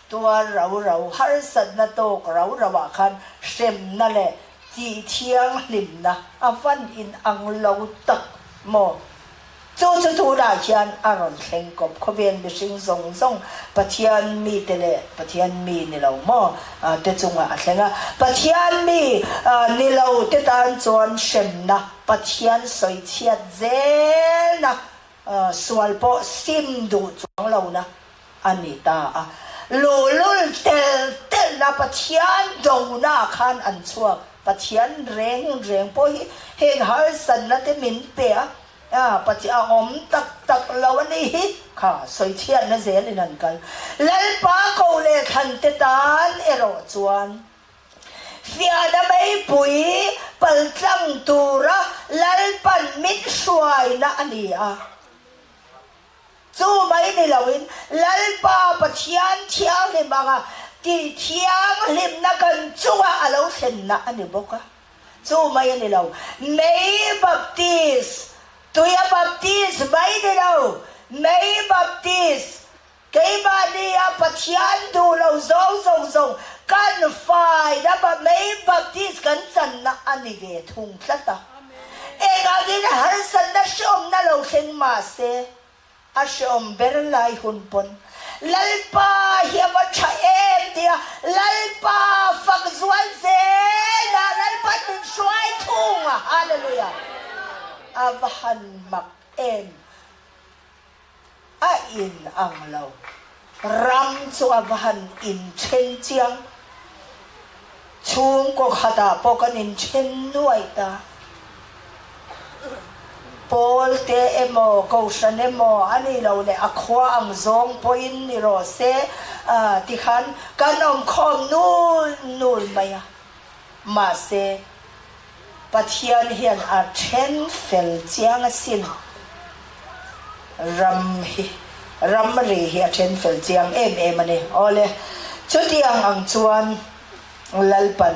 tuar rau rau, harsatna tawk rau rau ah khan hremna leh tih thianghlimna a van in ang lo tak maw? Chu chu tunah hian a rawn thleng kawp. Khawvel mihring zawng zawng Pathian mite leh Pathian mi ni lo maw te chungah a thleng a. Pathian mi ni lo te tan chuan hremna, Pathian sawichhiat zelna, sual pawh sim duh chuang lohna a ni ta a. Luhlul tel telna Pathian dona khan an chhuak. Pathian reng reng pawh hi heng harsatna te min pe a, Pathian a awm tak tak lo a nih hi kha sawichhiatna zelin an kal. Lalpa ko leh thlan te tan erawh chuan fiahna meipui paltlang tura Lalpan min hruaina a ni a. Chu mai ni loin Lalpa Pathian thianghlim anga tih thianghlimna kan chunga a lo thlenna a ni bawk a. Chu mai a ni lo, Mei Baptist, tuia Baptist mai ni lo, Mei Baptist, keimahnia Pathian duh lo zawng zawng zawng kan faina Mei Baptist kan channa a ni ve thung tlat a. Engangin harsatna hreawmna lo thleng mahse, a hreawm ber lai hun pawn Lalpa hi a va tha em tia Lalpa fak zual zel a, Lalpa'n min hruai thung a, Hallelujah! A va han mak em! A in ang lo. Ram chu a va han inthen chiang. Chhungkaw khatah pawh kan inthen nuai ta. Pawl te emaw, Kohhran emaw a nih loh leh a khua ang zawng pawhin ni rawh se tikhan kan awmkhawm nul nul mai a. Mahse, Pathian hian a then fel chiang asin. Ram hi, ramri hi a then fel chiang em em a ni. Awle, chutiang ang chuan Lalpan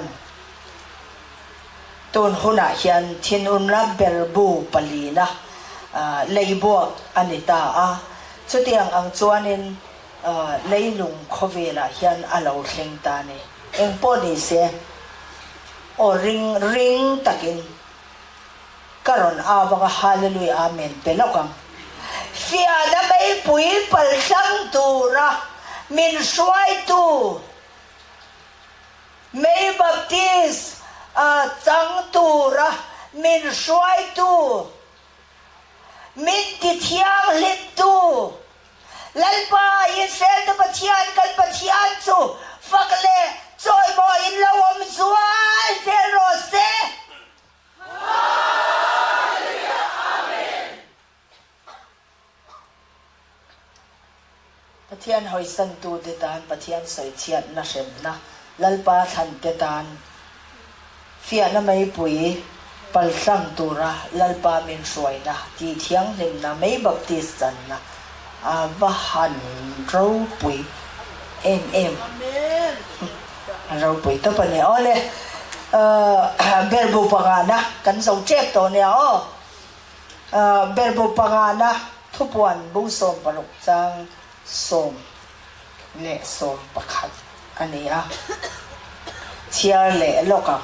tun hunah hian thinurna berbu palina leibuak a ni ta a. Chutiang ang chuanin leilung khawvelah hian a lo thleng ta a ni. Engpawh ni se. Aw ring ring takin ka rawn au vang a, Hallelujah Amen pe lawk ang. Fiahna meipui paltlang tura min hruaitu Mei Baptist chang tura min hruaitu, min tithianghlimtu Lalpa Israel-te Pathian kan Pathian chu fak leh chawimawiin lo awm zual zel rawh se. Hallelujah Amen. Pathian hawisantute tan Pathian sawichhiatna hremna Lalpa thlante tan fiahna meipui paltlang tura Lalpa min hruaina tih thianghlimna mei baptist channa a va han ropui em em. A ropui tawp a ni. Awle, berbu pangana kan zo tep tawh nia aw. Berbu pangana thupuan bungsawm paruk chang 11 a ni a, chhiar leh lawk ang.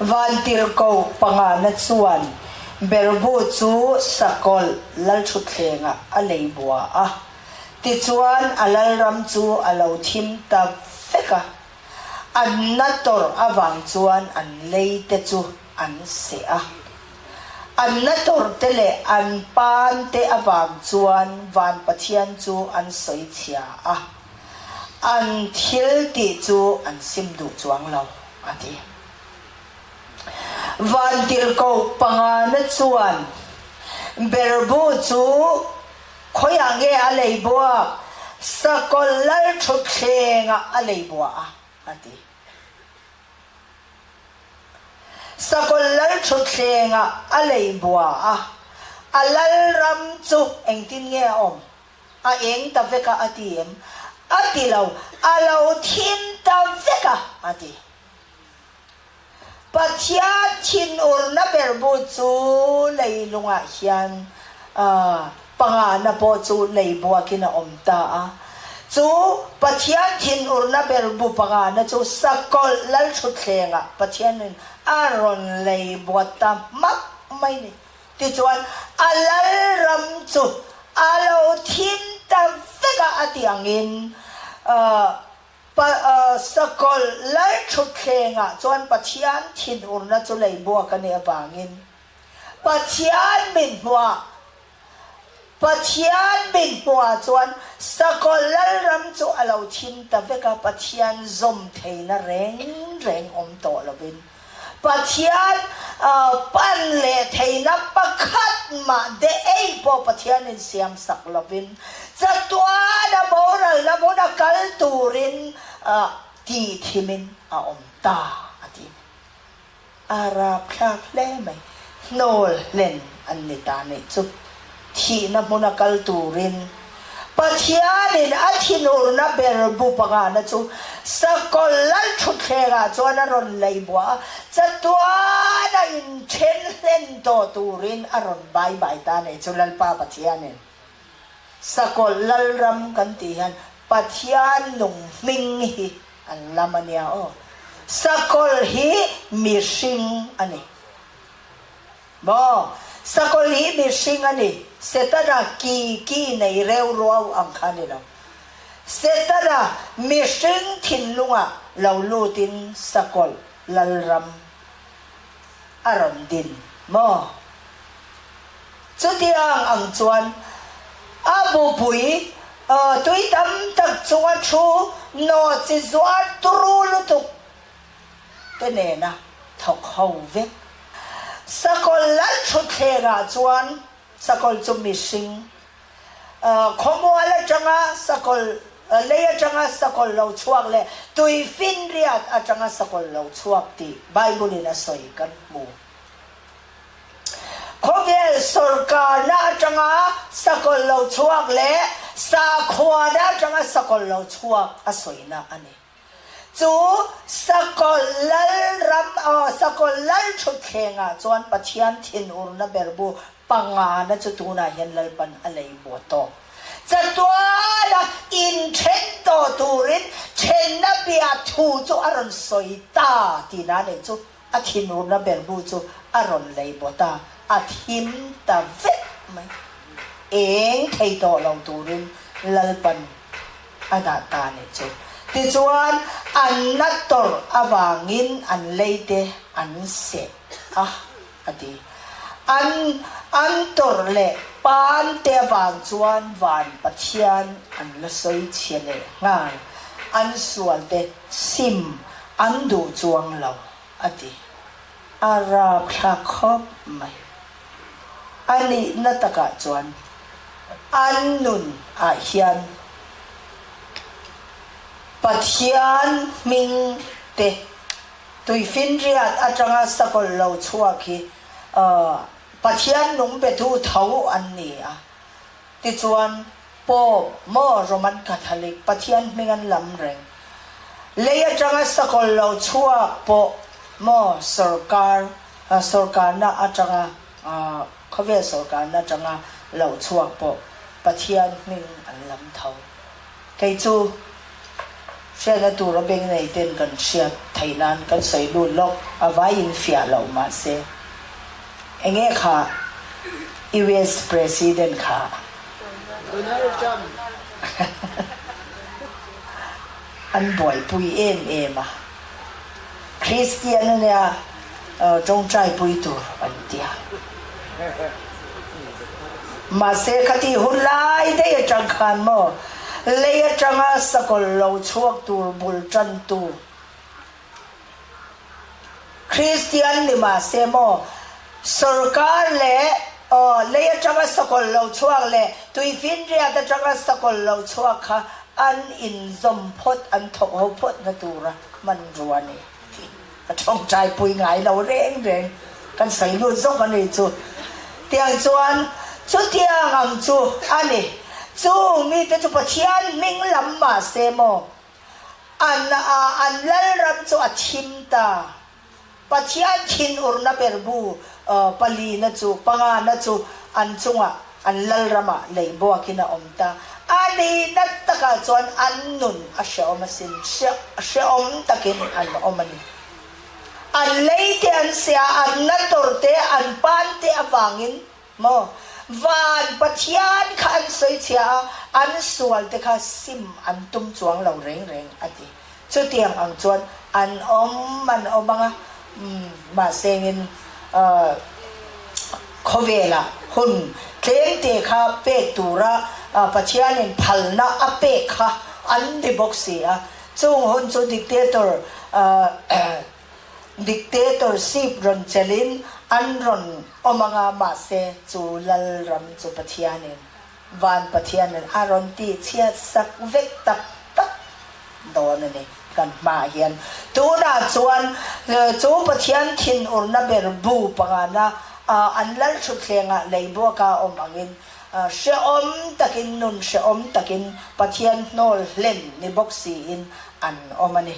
Vantirhkoh pangana chuan berbu chu sakawlh lalthutthlengah a lei bua a, tichuan a lalram chu a lo thim ta vek a, an na tawrh avang chuan an lei te chu an seh a. An na tawrhte leh an pante avang chuan van Pathian chu an sawi chhia a, an thil tih chu an sim duh chuang lo, a ti. Vantirhkoh pangana chuan berbu chu khawiah nge a lei buak? Sakawlh lalthutthlengah a lei buah a, a ti. Sakawlh lalthutthlengah a lei bua a, a lalram chu engtin nge a awm? A eng ta vek a a ti em? A ti lo, a lo thim ta vek a a ti. Pathian thinurna ber bu chu leilungah hian pangana pawh chu lei buakin a awm ta a. Chu Pathian thinurna ber bu pangana chu sakawlh lalthutthlengah Pathianin a rawn lei buat ta hmak mai ni. Tichuan, a lal. chu a lo thim ta vek a a tih angin Sakawlh Lalthutthlengah chuan Pathian thinurna chu lei buak a nih avangin Pathian min hmuah Pathian min hmuah chuan Sakawlh Lalram chu a lo thim ta vek a, Pathian zawm theihna reng reng awm tawh lovin Pathian pan leh theihna pakhat mah de ei pawh Pathianin siam sak lovin chatuana boralna hmuna kal turin tih thimin a awm ta a ti. A rapthlak hle mai. Hnawl hlen an ni ta nih chu. Thihna hmuna kal turin Pathianin a thinurna ber bu pangana chu Sakawlh Lalthutthlengah chuan a rawn lei buah a, chatuana inthen hlen tawh turin a rawn bai bai ta nih chu Lalpa Pathianin. Sakawlh Lalram kan tih hian Pathian nung hming hi an lam a nia aw. Sakawlh hi mihring a ni. Maw? Sakawlh hi mihring a ni. Setana ki ki nei reu ruau ang kha a ni lo. Setana mihring thinlungah lo lutin sakawlh lalram a rawn din maw? Chutiang ang chuan a bupui tui tam tak chunga thu nawh chi zuar turu lutuk te nena thawk ho vek. Sakawlh Lalthutthlengah chuan sakawlh chu mihring, khawmual atanga sakawlh, lei atanga sakawlh lo chhuak leh tuifinriat atanga sakawlh lo chhuak tih Bible-in a sawi kan hmu. Khawvel sawrkarna atanga sakawlh lo chhuak leh sakhuana atanga sakawlh lo chhuak a sawina a ni. Chu Sakawlh Lalram aw Sakawlh Lalthutthlengah chuan Pathian thinurna berbu pangana chu tunah hian Lalpan a lei buat tawh. Chatuana inthen tawh turin thenna bia thu chu a rawn sawi ta tihna nei chu a thinurna berbu chu a rawn lei buat a, a thim ta vek mai. Eng thei tawh lo turin Lalpan a dah ta nih chu. Tichuan, an na tawrh avangin an leite an seh a, a ti. An an tawrh leh pante avang chuan van Pathian an la sawi chhia leh nghal, an sualte sim an duh chuang lo, a ti. A rapthlak khawp mai. A nihna takah chuan an nun ah hian Pathian hming te tuifinriat atanga sakawlh lo chhuak hi Pathian nung betu tho an ni a. Tichuan Pope maw Roman Catholic Pathian hming an lam reng. Lei atanga sakawlh lo chhuak pawh maw sorkar sorkarna atanga khawvel sorkarna atanga lo chhuak pawh Pathian hming an lam tho. Kei chu hriatna tura beng nei ten kan hriat theih nan kan sawi lut lawk a vai in fiah loh mahse enge kha US President kha Donald Trump an buaipui em em a Christian ania tawngtai pui tur an tia mahse khati hun lai daih atang khan maw lei atanga sakawlh lo chhuak tur bul tantu Kristian ni mahse maw, sorkar leh aw lei atanga sakawlh lo chhuak leh tuifinriat atanga sakawlh lo chhuak kha an inzawm phawt, an thawk ho phawt na tura hmanrua a ni tih ka tawngtai pui ngai lo reng reng, kan sawi lut zawk a ni chu. Tiang chuan chutiang ang chu a ni. Chung mite chu Pathian hming lam mahse maw, An an lalram chu a thim ta. Pathian thinurna berbu palina chu, pangana chu an chungah an lalramah lei buakin a awm ta. A nihna takah chuan an nun a hrehawm asin, hrehawm takin an awm a ni. An lei te an sia, an na tawrh te, an pan te avangin maw? Van Pathian kha an sawi chhia a, an sual te kha sim an tum chuang lo reng reng a ti. Chutiang ang chuan an awm an awm ang a, mahsengin khawvelah hun tlemte kha pek tura Pathianin phalna a pek kha an ni bawk si a. Chung hun chu dictator dictatorship rawn chelhin an rawn awm ang a, mahse chu Lalram chu Pathianin Van Pathianin a rawn tihchhiat sak vek tak tak dawn a ni kan hmaah hian. Tunah chuan chu Pathian thinurna ber bu pangana an lal thutthlengah lei buaka awm angin hrehawm takin nun hrehawm takin Pathian hnawl hlen ni bawk siin an awm a ni.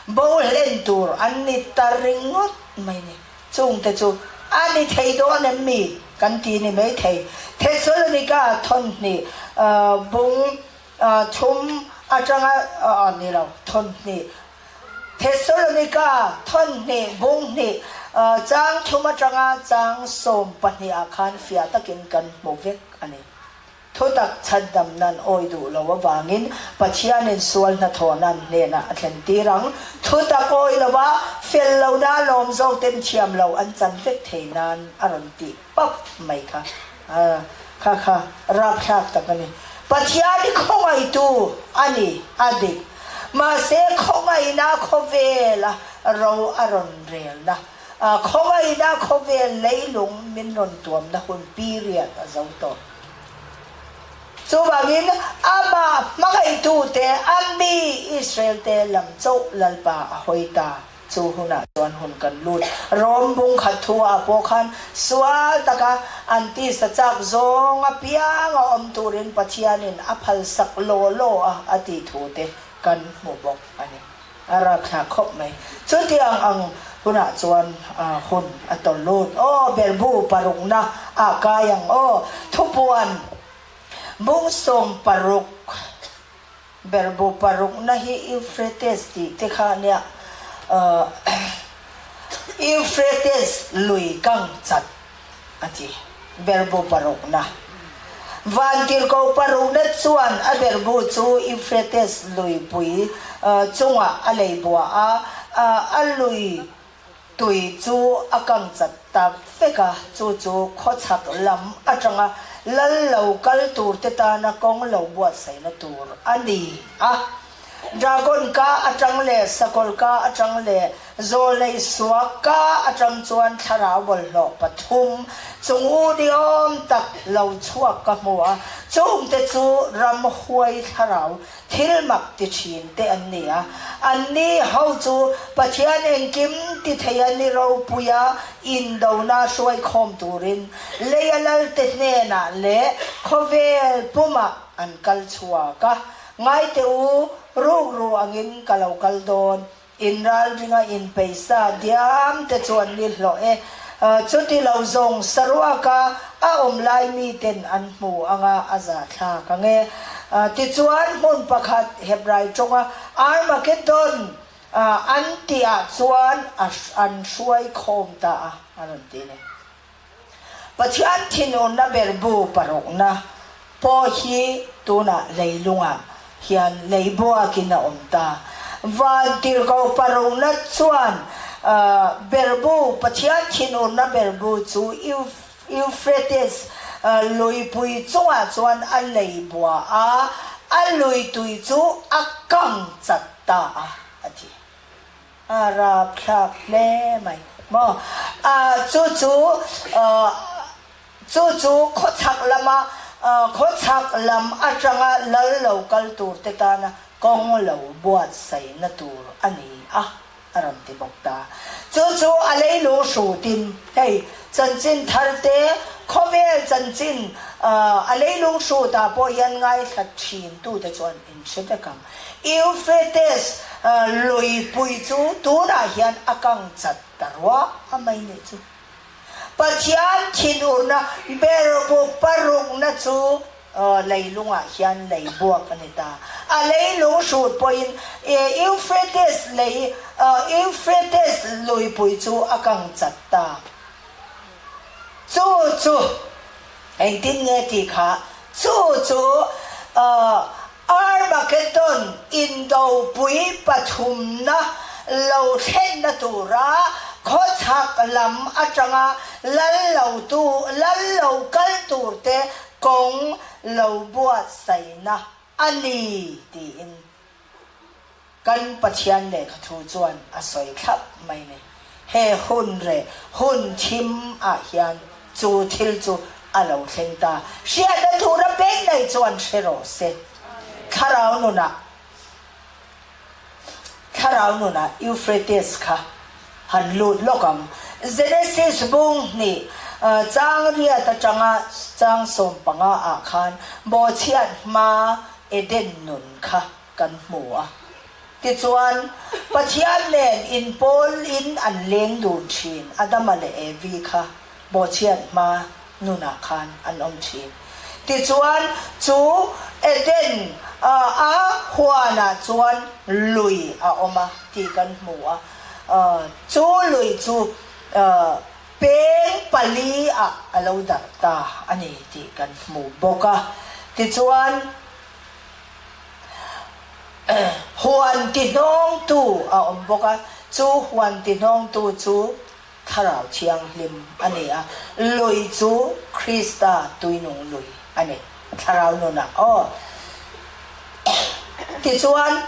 Bo hlen tur an ni ta ringawt mai ni. Chungte chu a ni thei dawn em mi? Kan ti ni mai thei. Thessalonika thawnhnih bung thum atanga ni lo, thawnhnih Thessalonika thawnhnih bung hnih chang thum atanga chang 12 ah khan fiah takin kan hmu vek a ni. Thutak chhandam nan awi duh lo avangin Pathianin sual hnathawh nan hnenah a thlen tir ang. Thutak awi lova fel lohna lawm zawkten thiam lo an chan vek thei nan a rawn tih pap mai kha. Kha kha rapthlak tak a ni. Pathian i khawngaihtu a ni, a dik. Mahse khawngaihna khawvela ro a rawn relna, khawngaihna khawvel leilung min rawn tuamna hun period a zo tawh. Chuvangin amah hmangaihtute, a mi Israelte lam chauh Lalpa a hawi ta. Chu hunah chuan hun kan lut. Rom bung khat thu ah pawh khan sual taka an tisa chak zawng apiang a awm turin Pathianin a phalsak law law a a tih thu te kan hmu bawk a ni. A rapthlak khawp mai. Chutiang ang hunah chuan hun a tawl lut. Aw berbu parukna ah kai ang aw. Thupuan bung 60 berbu parukna hi Euphrates tih te kha ania Euphrates lui kang chat a ti. Berbu parukna. Vantirhkoh parukna chuan a berbu chu Euphrates luipui chungah a lei bua a, a lui tui chu a kang chat ta vek a, chu chu khawchhak lam atanga lal lo kal turte tana kawng lo buatsaihna tur a ni a. Dragon ka atang leh sakawlh ka atang leh zawlei suak ka atang chuan thlarau bawlhhlawh pathum chung u ni awm tak lo chhuak ka hmu a, chungte chu ramhuai thlarau thil mak ti thin te an ni a, anni ho chu Pathian engkim ti thei a ni ropuia indona hruai khawm turin leia lalte hnenah leh khawvel pumah an kal chhuak a. Ngai teh u, rukru angin ka lo kal dawn. In ralringa in peisa diam te chu an ni hlawh e. Chuti lo zawng saruaka a awm lai miten an hmu anga a zahthlak ang e. Tichuan hmun pakhat Hebrai tawnga Armageddon an tihah chuan an hruai khawm ta a, a rawn ti ni. Pathian thinurna berbu parukna pawh hi tunah leilungah hian lei buakin a awm ta. Vantirhkoh parukna chuan berbu, Pathian thinurna berbu chu Euphrates luipui chungah chuan a lei bua a, a lui tui chu a kang chat ta a, a ti. A rapthlak hle mai maw? A chu chu chu chu khawchhak lama khawchhak lam atanga lal lo kal tur te tana kawng lo buatsaihna tur a ni a, a rawn ti bawk ta. Chu chu a leilung hrutin hei chanchin thar te khawvel chanchin a leilung hrutah pawh hian ngaithla thin tute chuan in hre vek ang. Euphrates luipui chu tunah hian a kang chat ta ruah a mai nih chu. Pathian thinurna berbu parukna chu leilungah hian lei buak a ni ta. A leilung hrut pawhin Euphrates lei Euphrates luipui chu a kang chat ta. Chu chu. Engtin nge tih kha chu chu Armageddon indopui pathumna lo thlenna tura khawchhak lam atanga lal lo tu lal lo kal turte kawng lo buatsaihna a ni tiin Kan Pathian lehkha thu chuan a sawi thlap mai ni. He hun reh hun thim ah hian chu thil chu a lo thleng ta. Hriatna tura pek nei chuan hre rawh se. Thlarau nunah Thlarau nunah Euphrates kha han lut lawk ang. Genesis bung hnih chang riat atanga chang 15 ah khan bawhchhiat hma Eden nun kha kan hmu a. Tichuan, Pathian nen inpawl in an leng dun thin, Adama leh Evi kha bawhchhiat hma nunah khan an awm thin. Tichuan, chu Eden a huanah chuan lui a awm a tih kan hmu a. Chu lui chu peng pali ah a lo darh ta a ni tih kan hmu bawk a. Tichuan, Huan tihnawngtu a awm bawk a, chu huan tihnawngtu chu Thlarau Thianghlim a ni a, lui chu Krista tuinung lui a ni, Thlarau nunah aw. Tichuan,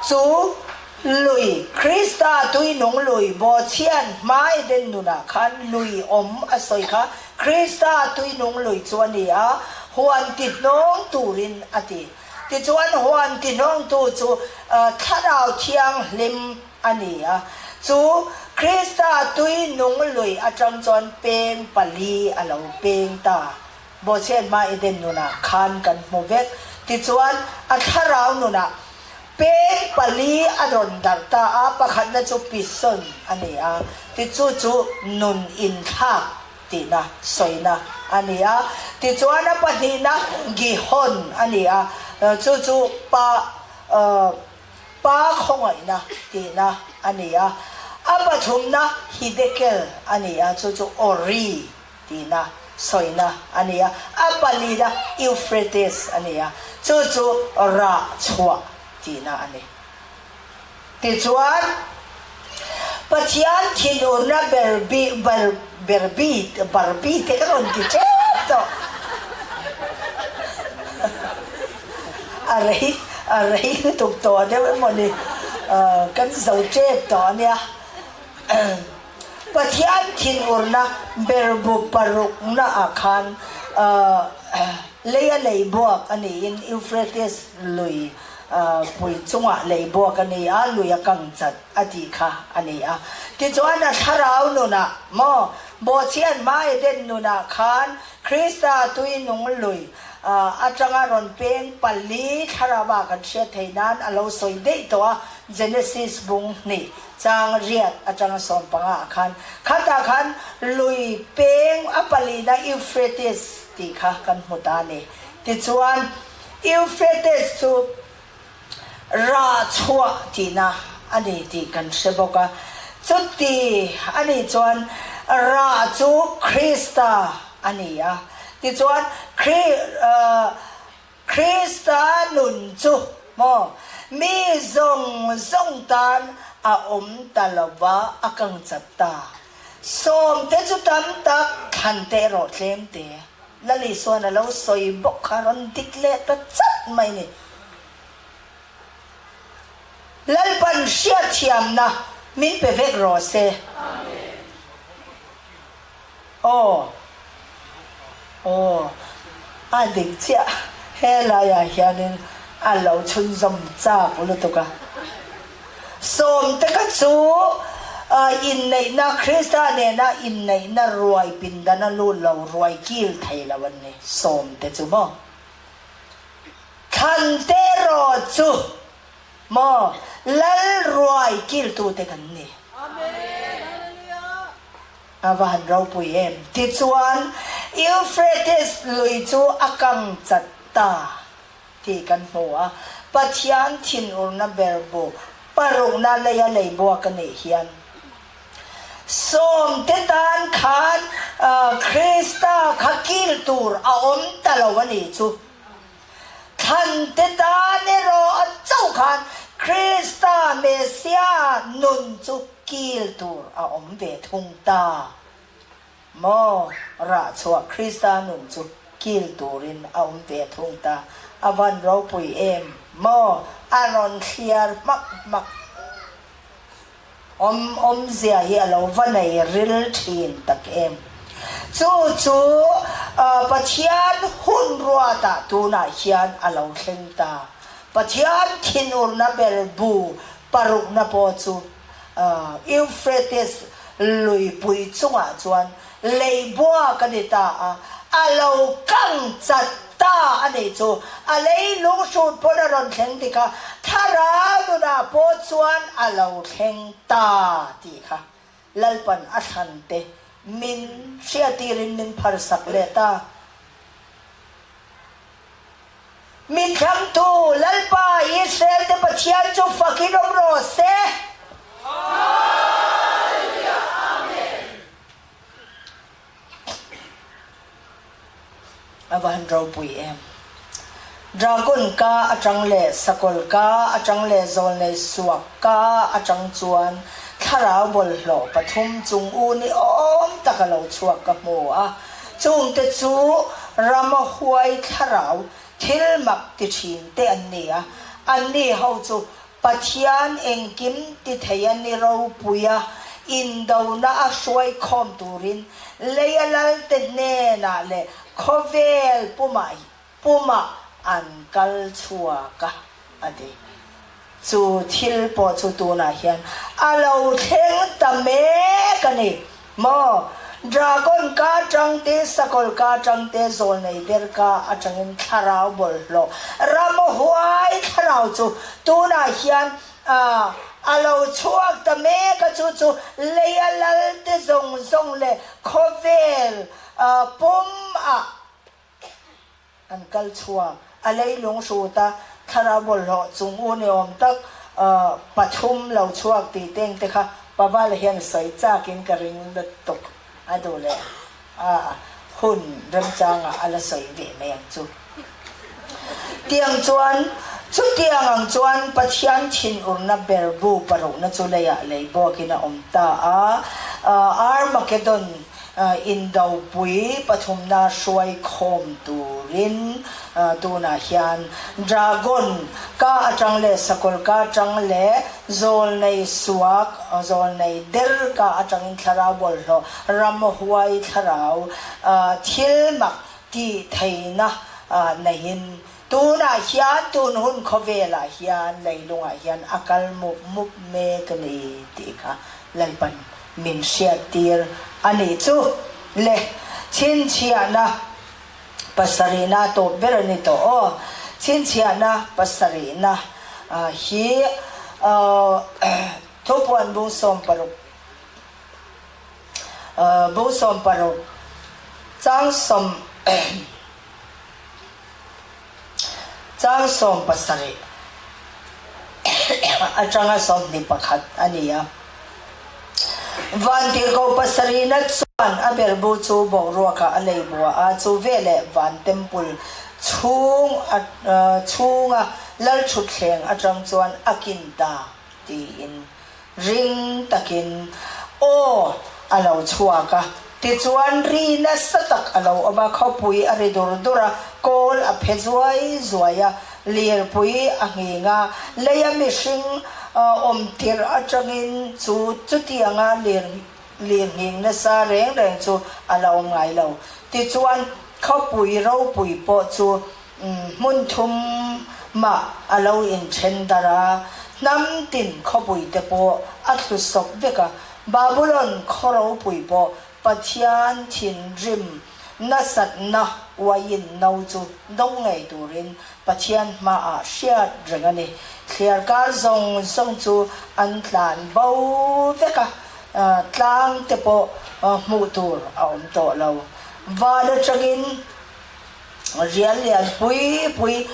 chu lui, Krista tuinung lui, Bawhchhian hmai den nunah khan lui awm a sawi kha, Krista tuinung lui chu a ni a, huan tihnawng turin a ti. Tichuan huan tihnawngtu chu Thlarau Thianghlim a ni a, chu Krista tuinung lui atang chuan peng pali a lo peng ta. Bawhchhiat hma Eden nunah khan kan hmu vek. Tichuan a thlarau nunah Peng pali a rawn darh ta a, pakhatna chu Pison a ni a, tichu chu nun inthlak tihna sawina a ni a. Tichuan a pahnihna Gihon a ni a, chu chu pa pa khawngaihna tihna a ni a. A pathumna Hidekel a ni a, chu chu Ori tihna sawina a ni a, a palina Euphrates a ni a, chu chu rah chhuah tihna a ni. Tichuan, Pathian thinurna ber bi ber ber bi bar bi te ka rawn ti tep tawh. A rei a rei lutuk tawh deuh emaw ni, kan zo tep tawh a nia. Pathian thinurna berbu parukna ah khan leia lei buak a niin Euphrates lui pui chungah lei buak a ni a, lui a kang chat a tih kha a ni a. Tichuan a thlarau nunah maw Bawhchhiat hma Eden nunah khan Krista tui nung lui atanga rawn peng pali thlarauah kan hriat theih nan a lo sawi daih tawh a, Genesis bung hnih. Chang riat atanga 15 ah khan khatah khan lui peng a palina Euphrates tih kha kan hmu ta a ni. Tichuan, Euphrates chu rah chhuah tihna a ni tih kan hre bawk a. Chuti a nih chuan rah chu Krista a ni a. Tichuan, Krista nun chu maw mi zawng zawng tan a awm ta lo va, a kang chat ta. Sawmte chu tam tak, thlante erawh tlem te. Lal Isuan a lo sawi bawk kha rawn dik leh ta chat mai ni. Lalpan hriatthiamna min pe vek rawh se. Aw aw a dik chiah helaiah hianin a lo chhunzawm chak lutuk a. Sawmte kha chu inneihna Krista nena inneihna ruai pindana lut lo ruai kil thei lo an ni sawmte chu maw. Thlante erawh chu Maw Lal ruai kiltute kan ni. A va han ropui em! Tichuan, Euphrates lui chu a kang chat ta tih kan hmu a. Pathian thinurna ber bu parukna leia lei buak a nih hian. Sawmte tan khan Krista kha kil tur a awm ta lo a nih chu. Thlante tan erawh a chauh khan Krista Messia nun chu kil tur a awm ve thung ta. Maw rah chhuah Krista nun chu kil turin a awm ve thung ta. A van ropui em maw a rawn thliar hmak hmak. Awm awmzia hi a lo va nei ril thin tak em. Chu chu Pathian hun ruatah tunah hian a lo thleng ta. Pathian thinurna ber bu parukna pawh chu Euphrates luipui chungah chuan lei buak a ni ta a, a lo kang chat ta a nih chu. A lei lunghrut pawn a rawn thleng dik a, thlarau nunah pawh chuan a lo thleng ta tih kha Lalpan a thlan te min hriatirin min pharsak leh ta. Min thlangtu Lalpa Israel te Pathian chu fakin awm rawh se. Hallelujah Amen. A va han ropui em. Dragon ka atang leh sakawlh ka atang leh zawlnei suak ka atang chuan thlarau bawlhhlawh pathum chung u ni awm tak a lo chhuak ka hmu a. Chungte chu rama huai thlarau thil mak ti thin te an ni a, anni ho chu Pathian engkim ti thei a ni ropui a, indona a hruai khawm turin leia lalte hnenah leh khawvel pumah pumah an kal chhuak a, a ti. Chu thil pawh chu tunah hian a lo thleng ta mek a ni maw? Dragon ka atang te, sakawlh ka atang te, zawlnei ber ka atangin thlarau bawlhhlawh ram huai thlarau chu tunah hian a lo chhuak ta mek a, chu chu leia lalte zawng zawng leh khawvel pumah An kal chhuak. A leilung hrut a, thlarau bawlhhlawh chung u ni awm tak pathum lo chhuak tih teng te kha Pavala hian sawi chakin ka ring lutuk a duh leh a hun remchangah a la sawi ve mai ang chu. Tiang chuan, chutiang ang chuan Pathian thinurna ber bu parukna chu leiah lei buakin a awm ta a, Armageddon Indopui pathumna hruai khawm turin tunah hian Dragon ka atang leh Sakawlh ka atang leh Zawlnei suak, Zawlnei der ka atangin thlarau bawlhhlawh, ramhuai thlarau, thil mak tih theihna neiin tunah hian tun hun khawvelah hian leilungah hian a kal mup mup mek a ni tih kha Lalpan Min hriattir a nih chu le. Chhinchhiahna pasarihna tawp ber a ni tawh aw. Chhinchhiahna pasarihna hi thupuan bung 16 bung 16 chang sawm chang 17 atanga 21 a ni a. Vantirhkoh pasarihna chuan a berhbu chu boruakah a lei bua a, chu veleh van temple chhung chhunga lalthutthleng atang chuan a kin ta tiin Ring takin aw a lo chhuak a, tichuan ri nasa tak a lo awm a, khawpui a ri dur dur a, kawl a phe zuai zuai a, lirpui a nghing a, leia mihring awm tirh atangin chu chutianga lir lir nghing nasa reng reng chu a lo awm ngai lo. Tichuan khawpui ropui pawh chu Hmun thum mah a lo inthen darh a, hnam tin khawpui te pawh a thlu sawp vek a. Babulon khaw ropui pawh Pathian thinrim nasatna uaiin no chu do ngei turin Pathian hmaah hriat reng a ni. Thliarkar zawng zawng chu an tlan bo vek a, tlang te pawh hmuh tur a awm tawh lo. Van atangin Rial lian pui pui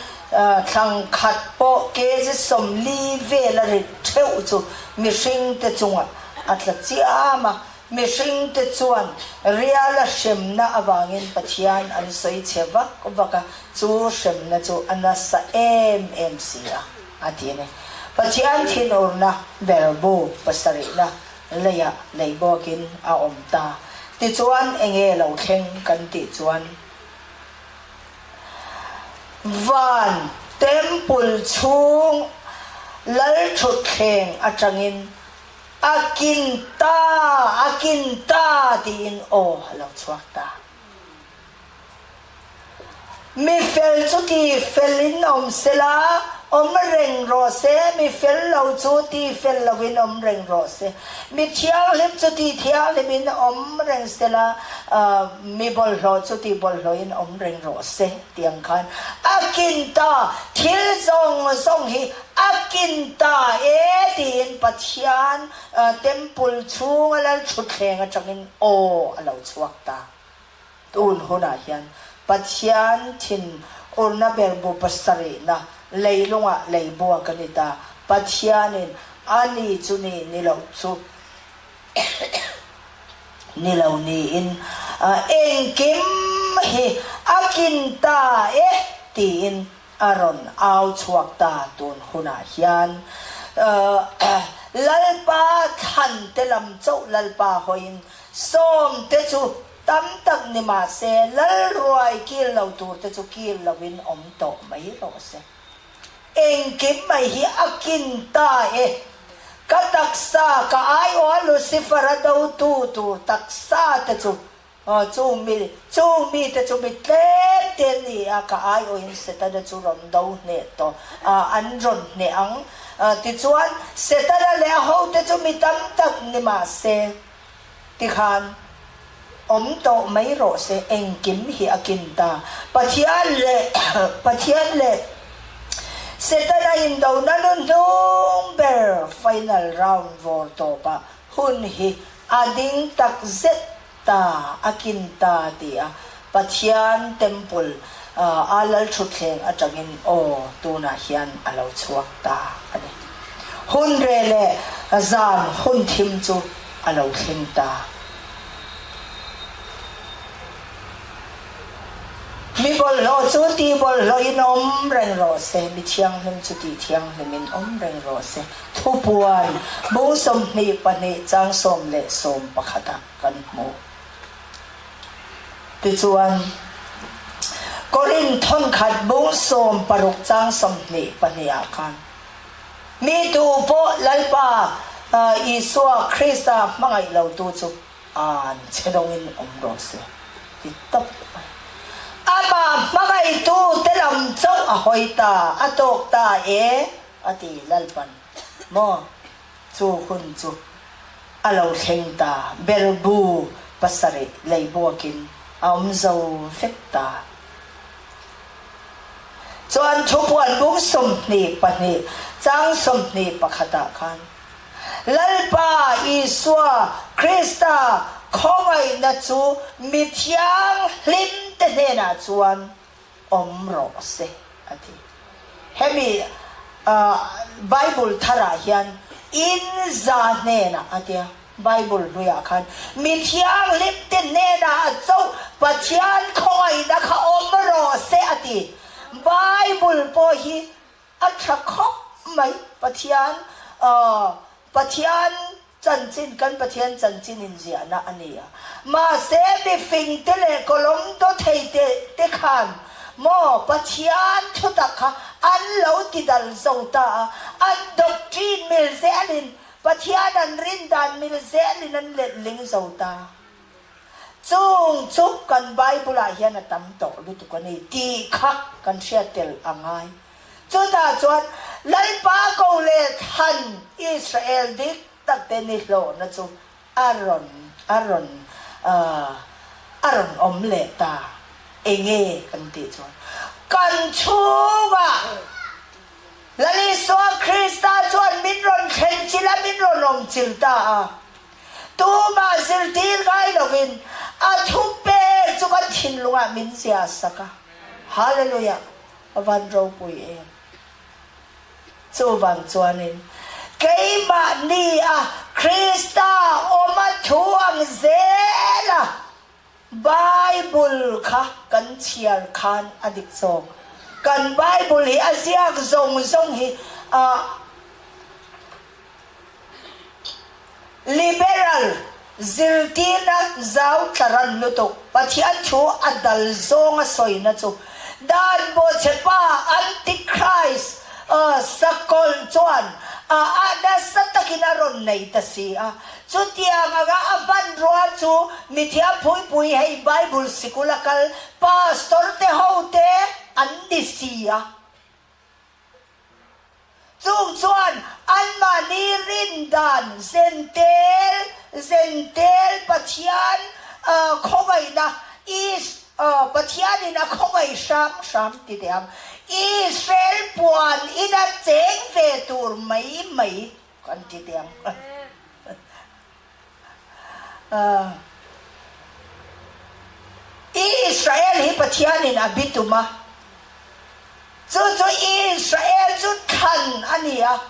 thlang khat pawh kg 40 vel a rit theuh chu mihring te chungah a tla chiam a. Mihringte chuan riala hremna avangin Pathian an sawi chhe vak vak a, chu hremna chu a nasa em em si a, a ti a ni. Pathian thinurna berbu pasarihna leiah lei bawkin a awm ta. Tichuan enge lo thleng kan tih chuan van temple chhung lalthutthleng atangin A kin ta, a kin ta tiin aw a lo chhuak ta. Mi fel chu ti fel in awm sela, awm reng rawh se, mi fel lo chu ti fel lo in awm reng rawh se. Mi thianghlim chu ti thianghlim in awm reng sela, mi bawlhhlawh chu ti bawlhhlawh in awm reng rawh se ti ang khan a kin ta. Thil zawng zawng hi A kin ta e tiin Pathian temple chhunga lal thutthleng atangin aw a lo chhuak ta. Tun hunah hian Pathian thin urna berbu pasarihna leilungah leibua ka ni ta. Pathianin a ni chu ni ni loh chu ni lo niin engkim hi a kin ta e tiin A rawn au chhuak ta tun hunah hian Lalpa thlan te lam chauh Lalpa hawiin sawm te chu tam tak ni mah se Lalruai kil lo tur te chu kil loin awm tawh mai rawh se. Engkim mai hi a kin ta e. Ka taksa ka aiawha Lucifer-a dotu tur taksa te chu Aw, chung mi, chung mite chu mi tlem te an ni a, ka aiawhin Setana chu rawn do hneh tawh a, an rawn hneh ang. Tichuan, Setana leh a hote chu mi tam tak ni mah se, tikhan awm tawh mai rawh se, engkim hi a kin ta. Pathian leh Pathian leh Setana indona hnuhnung ber final round vawr tawpah hun hi A ding tak zet ta, a kin ta ti a Pathian temple a lalthutthleng atangin aw tunah hian a lo chhuak ta a ni. Hun reh leh zan hun thim chu a lo thleng ta. Mi bawlhhlawh chu tih bawlhhlawhin awm reng rawh se, mi thianghlim chu tih thianghlimin awm reng rawh se. Thupuan bung 22 chang 11 ah kan hmu. Tichuan, Korin thawnkhat bung 16 chang 22 ah khan, Mi tu pawh Lalpa Isua Krista hmangaih lotu chu An che dawngin awm rawh se ti tawp mai. Amah hmangaihtu te lam chauh a hawi ta, a tawk ta e a ti Lalpan. Maw chu hun chu a lo thleng ta, berbu pasarih lei buakin a awm zo vek ta. Chuan thupuan bung 22 chang 21 ah khan Lalpa Isua Krista khawngaihna chu mi thianghlimte hnenah chuan awm rawh se, a ti. Hemi Bible tharah hian in za hnenah a tia, Bible hluiah khan mi thianghlimte hnenah chauh Pathian khawngaihna kha awm rawh se, a ti. Bible pawh hi A tha khawp mai Pathian aw Pathian chanchin kan Pathian chanchin in ziahna a ni a mahse mifing te leh kawlawm daw thei te te khan maw Pathian thutak kha an lo ti dal zo ta a an doctrine mil zelin Pathian an rin dan mil zelin an letling zo ta. Chung chu kan Bible-ah hian a tam tawh lutuk a ni tih kha kan hriat tel a ngai. Chutah chuan Lalpa ko leh thlan Israel dik tak te ni hlawhna chu a rawn a rawn a rawn awm leh ta. Enge kan tih chuan kan chhungah Lal Isua Krista chuan min rawn thlen chilh a, min rawn awm chilh ta a. Tumah zirtir ngai lovin a thu pek chu kan thinlungah min zia sak a. Hallelujah! A van ropui em! Chuvang chuanin. Keimahni a Krista awm a thu ang zel a, Bible kha kan chhiar khan a dik zawk. Kan Bible hi a ziak zawng zawng hi a Liberal zirtirna zau tlaran lutuk Pathian thu a dal zawnga sawina chu dan bawhchhepa Antichrist sakawlh chuan a a nasa takin a rawn nei ta si a. Chutiang anga a hmanrua chu mithiam phuipui hei Bible sikul a kal Pastor te hote an ni si a. Chung chuan anmahni rin dan Zentel, Zentel Pathian khawngaihna, Is, Pathianin a khawngaih hram hram ti teh ang, Israel puan ina cheng ve tur mai mai kan ti teh ang. Israel hi Pathianin a bitum a, chu chu Israel chu thlan a ni a,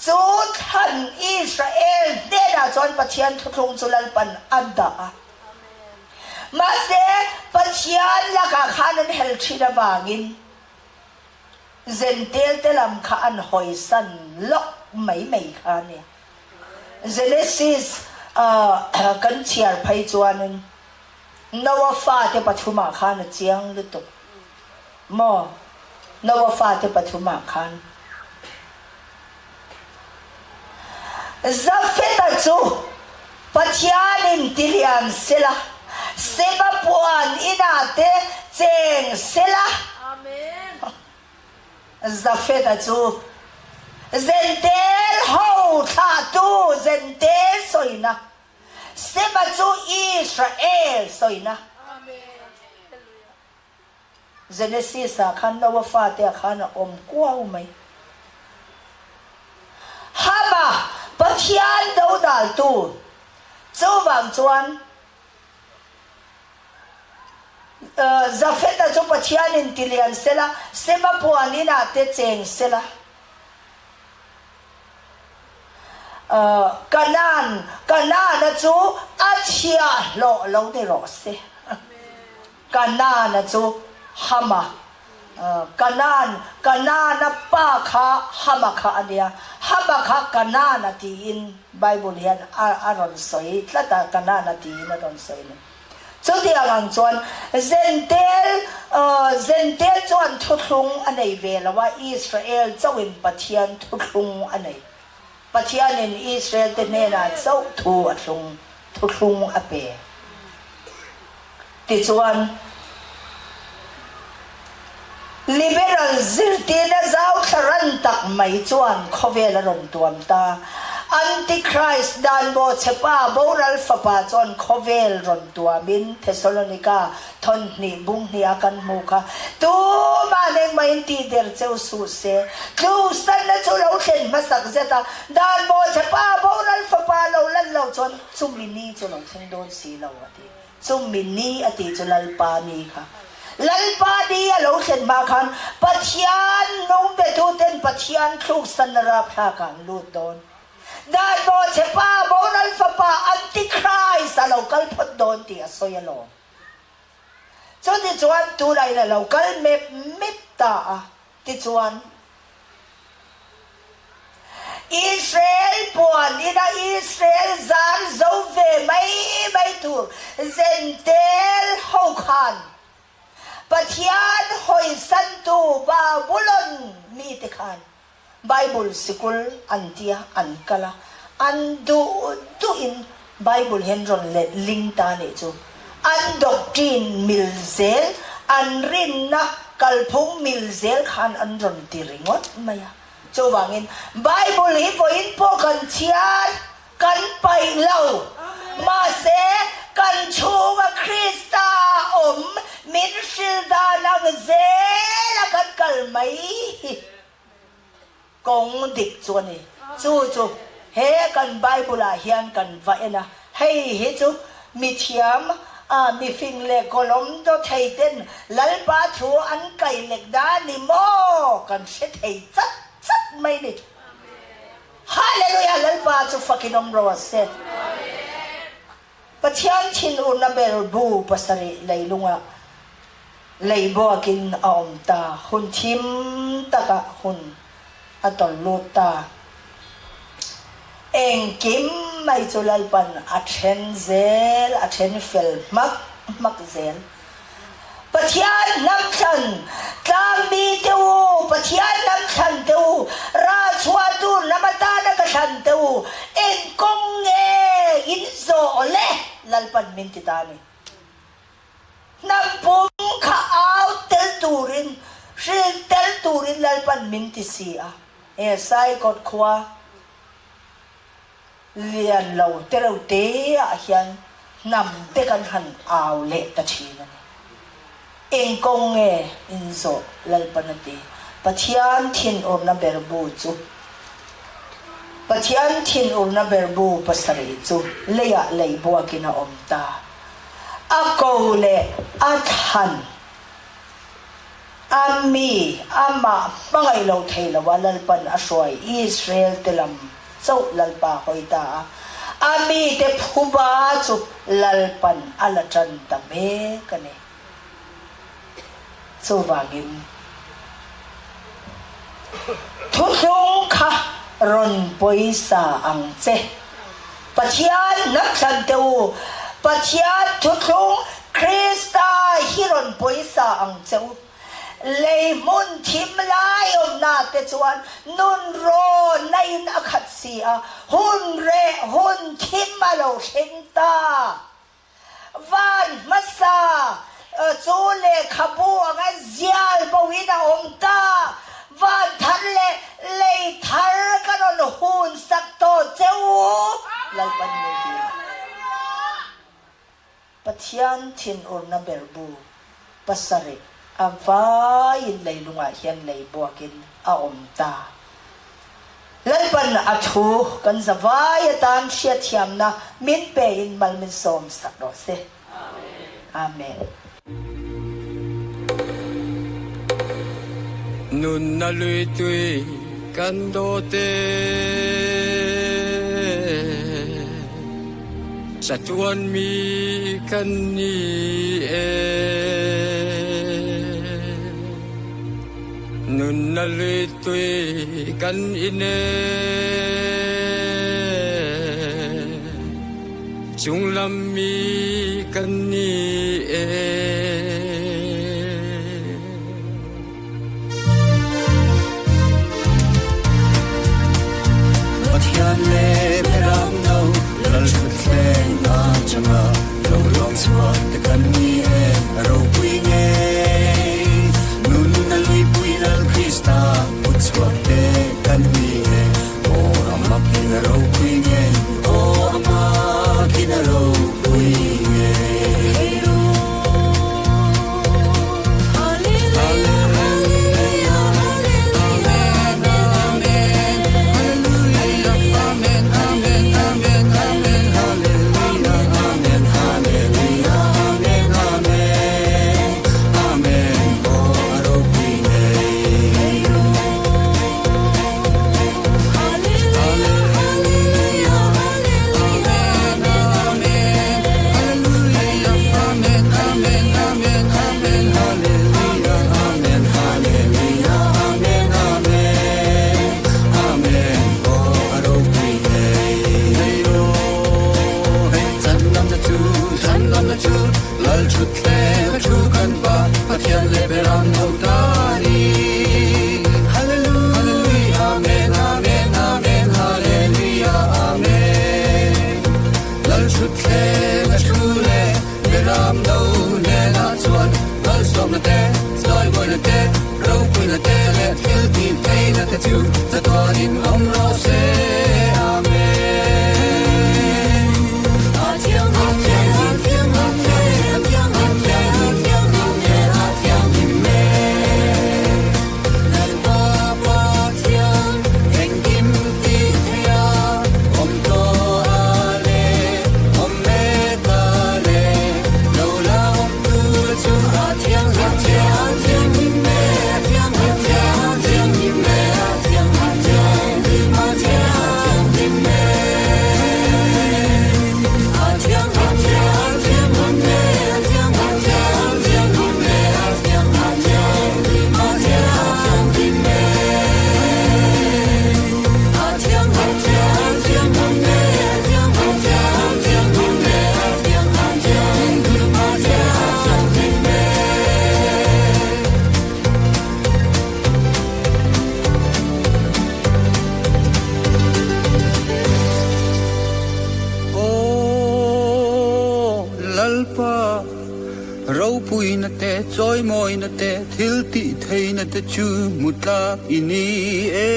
chu thlan Israel hnenah chuan Pathian thuthlung chu Lalpan a dah a. Mahse, Pathian lakah khan an hel thin avangin Zentel te lam kha an hawisan lawk mai mai kha a nia. Genesis kan chhiar phei chuanin Noah fate pathumah khan a chiang lutuk maw? Noah fate pathumah khan Jafeta chu Pathianin tilian sela, Seba puan inah te cheng sela. Zafeta chu Zentel ho thlahtu Zentel sawina, Sema chu Israel sawina. Genesis ah khan Noah fate ah khan a awm kuau mai. Hama Pathian dodaltu chuvang chuan Jafeta chu Pathianin ti lian sela, Sema puan inah te cheng sela. Kanaan, Kanaana chu a chhiahhlawh lo ni rawh se. Kanaana chu Hama, Kanaan, Kanaana pa kha Hama kha a nia. Hama kha Kanaana tiin Bible hian a rawn sawi tlat a, Kanaana tiin a rawn sawi a ni. Chutiang ang chuan Zentel, Zentel chuan thuthlung a nei ve lo a, Israel chauhin Pathian thuthlung a nei. Pathianin Israel-te hnenah chauh thu a thlung, thuthlung a pe. Tichuan, Liberal zirtirna zau thla ran tak mai chuan khawvel a rawn tuam ta. Antichrist dan bawhchhepa boral fapa chuan khawvel rawn tuamin Thessalonika Thawn hnih bung hnih a kan hmu kha tumah engmah in tih der cheu suh se. Tlusanna chu lo thlen hmasak zet a, dan bawhchhe pa boral fapa lo lan lo chuan chumi ni chu lo thleng dawn si lo a ti. Chumi ni a tih chu Lalpa ni kha. Lalpa ni a lo thlen hma khan Pathian nung betuten Pathian thluksanna rapthlakah an lut dawn. Dan bawhchhe pa boral fapa Antichrist a lo kal phawt dawn tih a sawi alawm. Chutichuan tunah in a lo kal mep mep ta a, tichuan Israel puan ina Israel zar zo ve mai mai tur Zentel ho khan Pathian hawisantu Babulon mite khan Bible sikul an tia an kal a, an duh duhin Bible hian rawn let ling ta nih chu. An doctrine mil zel, an rinna kalphung mil zel khan an rawn ti ringawt mai a. Chuvangin Bible hi vawiin pawh kan chhiar, kan paih lo. Mahse, kan chhunga Krista awm min hrilh dan ang zela kan kal mai hi kawng dik chu a ni. Chu chu he kan Bible ah hian kan va en a, hei hi chu mithiam, mifing leh kawlawm daw thei ten Lalpa thu an kaih lek da ni maw kan hre thei chat chat mai ni. Hallelujah Lalpa chu fakin awm rawh se. Pathian thinurna ber bu pasarih leilungah lei buakin a awm ta, hun thim takah hun a tawlh lut ta. Engkim mai chu Lalpan a then zel, a then fel hmak hmak zel. Pathian hnam thlan tlangmi te u, Pathian hnam thlan te u, ral chhuah tur hnam atana ka thlan te u, eng kawng nge in zawh le? Lalpan min ti ta a ni. Hnam pum kha au tel turin, hril tel turin Lalpan min ti si a. He Saikawt khua lian lo tereuh te ah hian hnam te kan han au leh ta thin a ni. Eng kawng nge in zawh Lalpan a ti? Pathian thinurna ber bu chu Pathian thinurna ber bu pasarih chu leiah lei buakin a awm ta. A ko leh a thlan a mi amah hmangaih lo thei lo a Lalpan a hruai Israel te lam chauh Lalpa hawi ta a, a mite phuba chu Lalpan a la tan ta mek a ni. Chuvangin thuthlung kha rawn pawisa ang che. Pathian hnamthlan teh u, Pathian thuthlung Krista hi rawn pawisa ang che u. Lei hmun thim lai awmna te chuan nun rawnna in a khat si a, hun reh hun thim a lo thleng ta. Van hmasa chu lehkhabu anga zial boin a awm ta. Van thar leh lei thar ka rawn hun sak tawh che u, Lalpan min ti a. Pathian thinurna ber bu pasarih a vaiin leilungah hian lei buakin a awm ta. Lalpan a thu kan zavai atan hriatthiamna min pein mal min sawm sak rawh se. Amen. Nunna lui tui kan dawt e. Chatuan mi kan ni e. Nunna lui tui kan in e. Chunglam mi kan ni e. Pathian le Beram no lal ṭhutthleng atanga lo lawng chhuak te kan ni e, a ropui ngei. Nun a luipui Lal Krista kut chhuak te kan ni e, aw a makin a ropui ngei, aw a makin a ropui ngei. Chawimawina te, thil tih theihna te chu hmu tlak i ni e.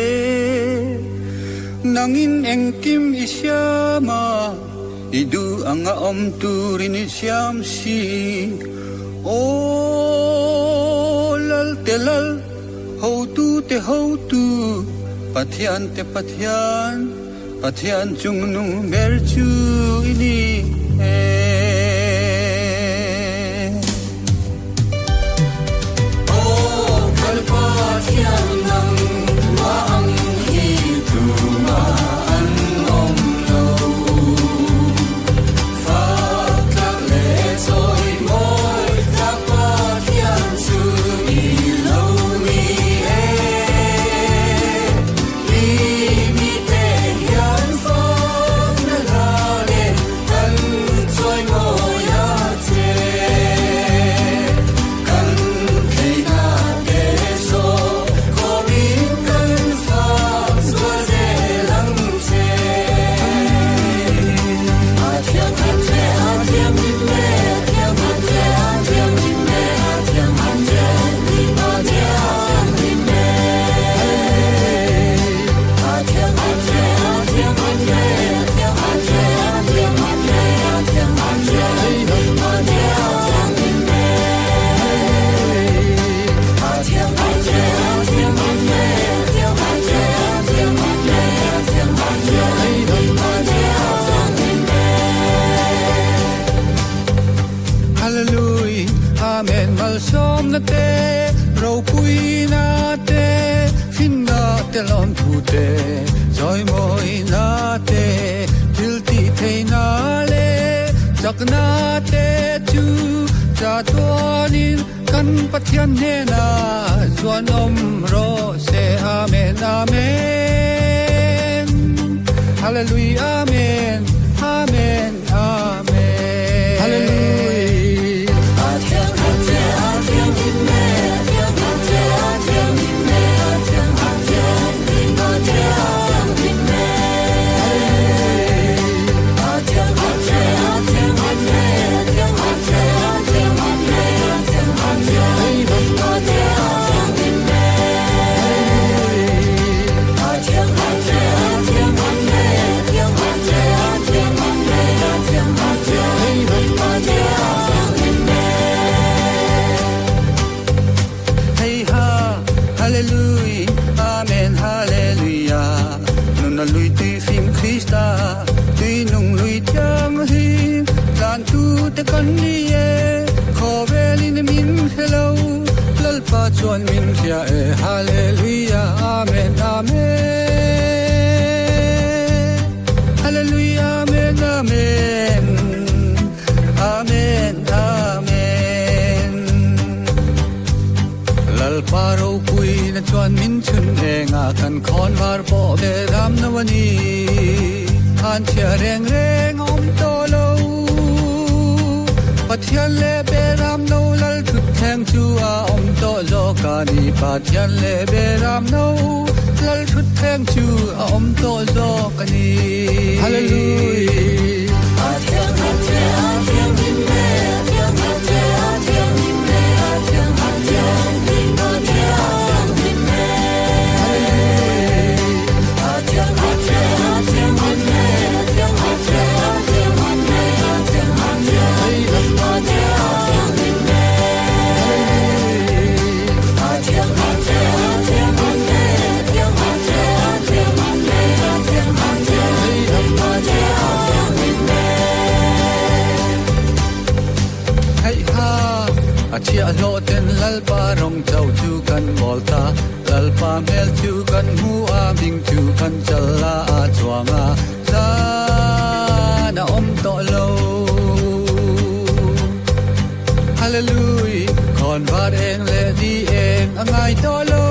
Nangin engkim i siam a, i duh anga awm turin i siam si. Aw Lalte Lal, Hotute Hotu, Pathiante Pathian, Pathian chungnung ber chu i ni e. Aw kan Pathian nang mah ang hi tumah an awm lo. Fak tlak leh chawi mawi tlak Pathian chu i lo ni e. I mite hian fakna hla nen kan chawi mawi a che. Kan theihna te saw khawmin kan fak zual zel ang che. A thiang a che, a thianghlim e, a thiang a che, a thianghlim e, a thiang a che, a che, a thianghlim e. A thiang a che, a thiang a che, a thiang a che, a thiang a che, a thiang a che, a che, a thianghlim e. A thiang a che, a thiang a che, a thiang a che, a thiang a che, a thiang a che, a che, a thianghlim e. Hallelujah, Amen. Malsawmna te, ropuina te, finna te lawmthu te, chawimawina te, thil tih theihna leh chakna te chu chatuanin kan Pathian hnenah chuan awm rawh se. Amen, Amen. Hallelujah, Amen, Amen, Amen. Hallelujah. A thiang a che, a thianghlim e, a thiang a che, a thianghlim e, a thiang a che, a che, a thianghlim e. A thiang a che, a thiang a che, a thiang a che, a thiang a che, a thiang a che, a che, a thianghlim e. A thiang a che, a thiang a che, a thiang a che, a thiang a che, a thiang a che, a che, a thianghlim e. Hey ha, Hallelujah, Amen, Hallelujah. Nunna lui tui fim Krista, tui nung lui thianghlim, tlantu te kan ni e, khawvelin min hre lo, Lalpa chuan min hria e, Hallelujah, Amen, Amen. Hallelujah, Amen, Amen. Amen, Amen. Lalpa ropui na chuan min chhun eng a, kan khawn var pawh ve ram no a ni. Han chhia reng reng a awm tawh lo. Pathian leh Beram no lal thut thleng chu a awm tawh zawk a ni. Pathian leh Beram no lal thut thleng chu a awm tawh zawk a ni. Hallelujah. A thiang a che, a thianghlim e, a thiang a che, a thianghlim e, a thiang a che, a che, a thianghlim e. A thiang a che, a thianghlim e, a thiang a che, a thiang a che, a thiang a che, a che, a thianghlim e. A thiang a che, a thianghlim e, a thiang a che, a thiang a che, a thiang a che, a che, a thianghlim e. Hei ha, a chhiahhlawh ten Lalpa rawng chauh chu kan bawl ta, Lalpa hmel chu kan hmu a, hming chu kan chal a, a chuang a, zan a awm tawh lo. Hallelujah, khawn var eng leh ni eng a ngai tawh lo.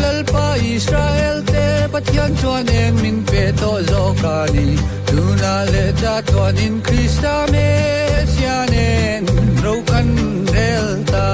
Lalpa Israel te Pathian chuan eng min pe tawh zawk a ni. Tuna leh chatuanin Krista Messiah nen ro kan rel ta.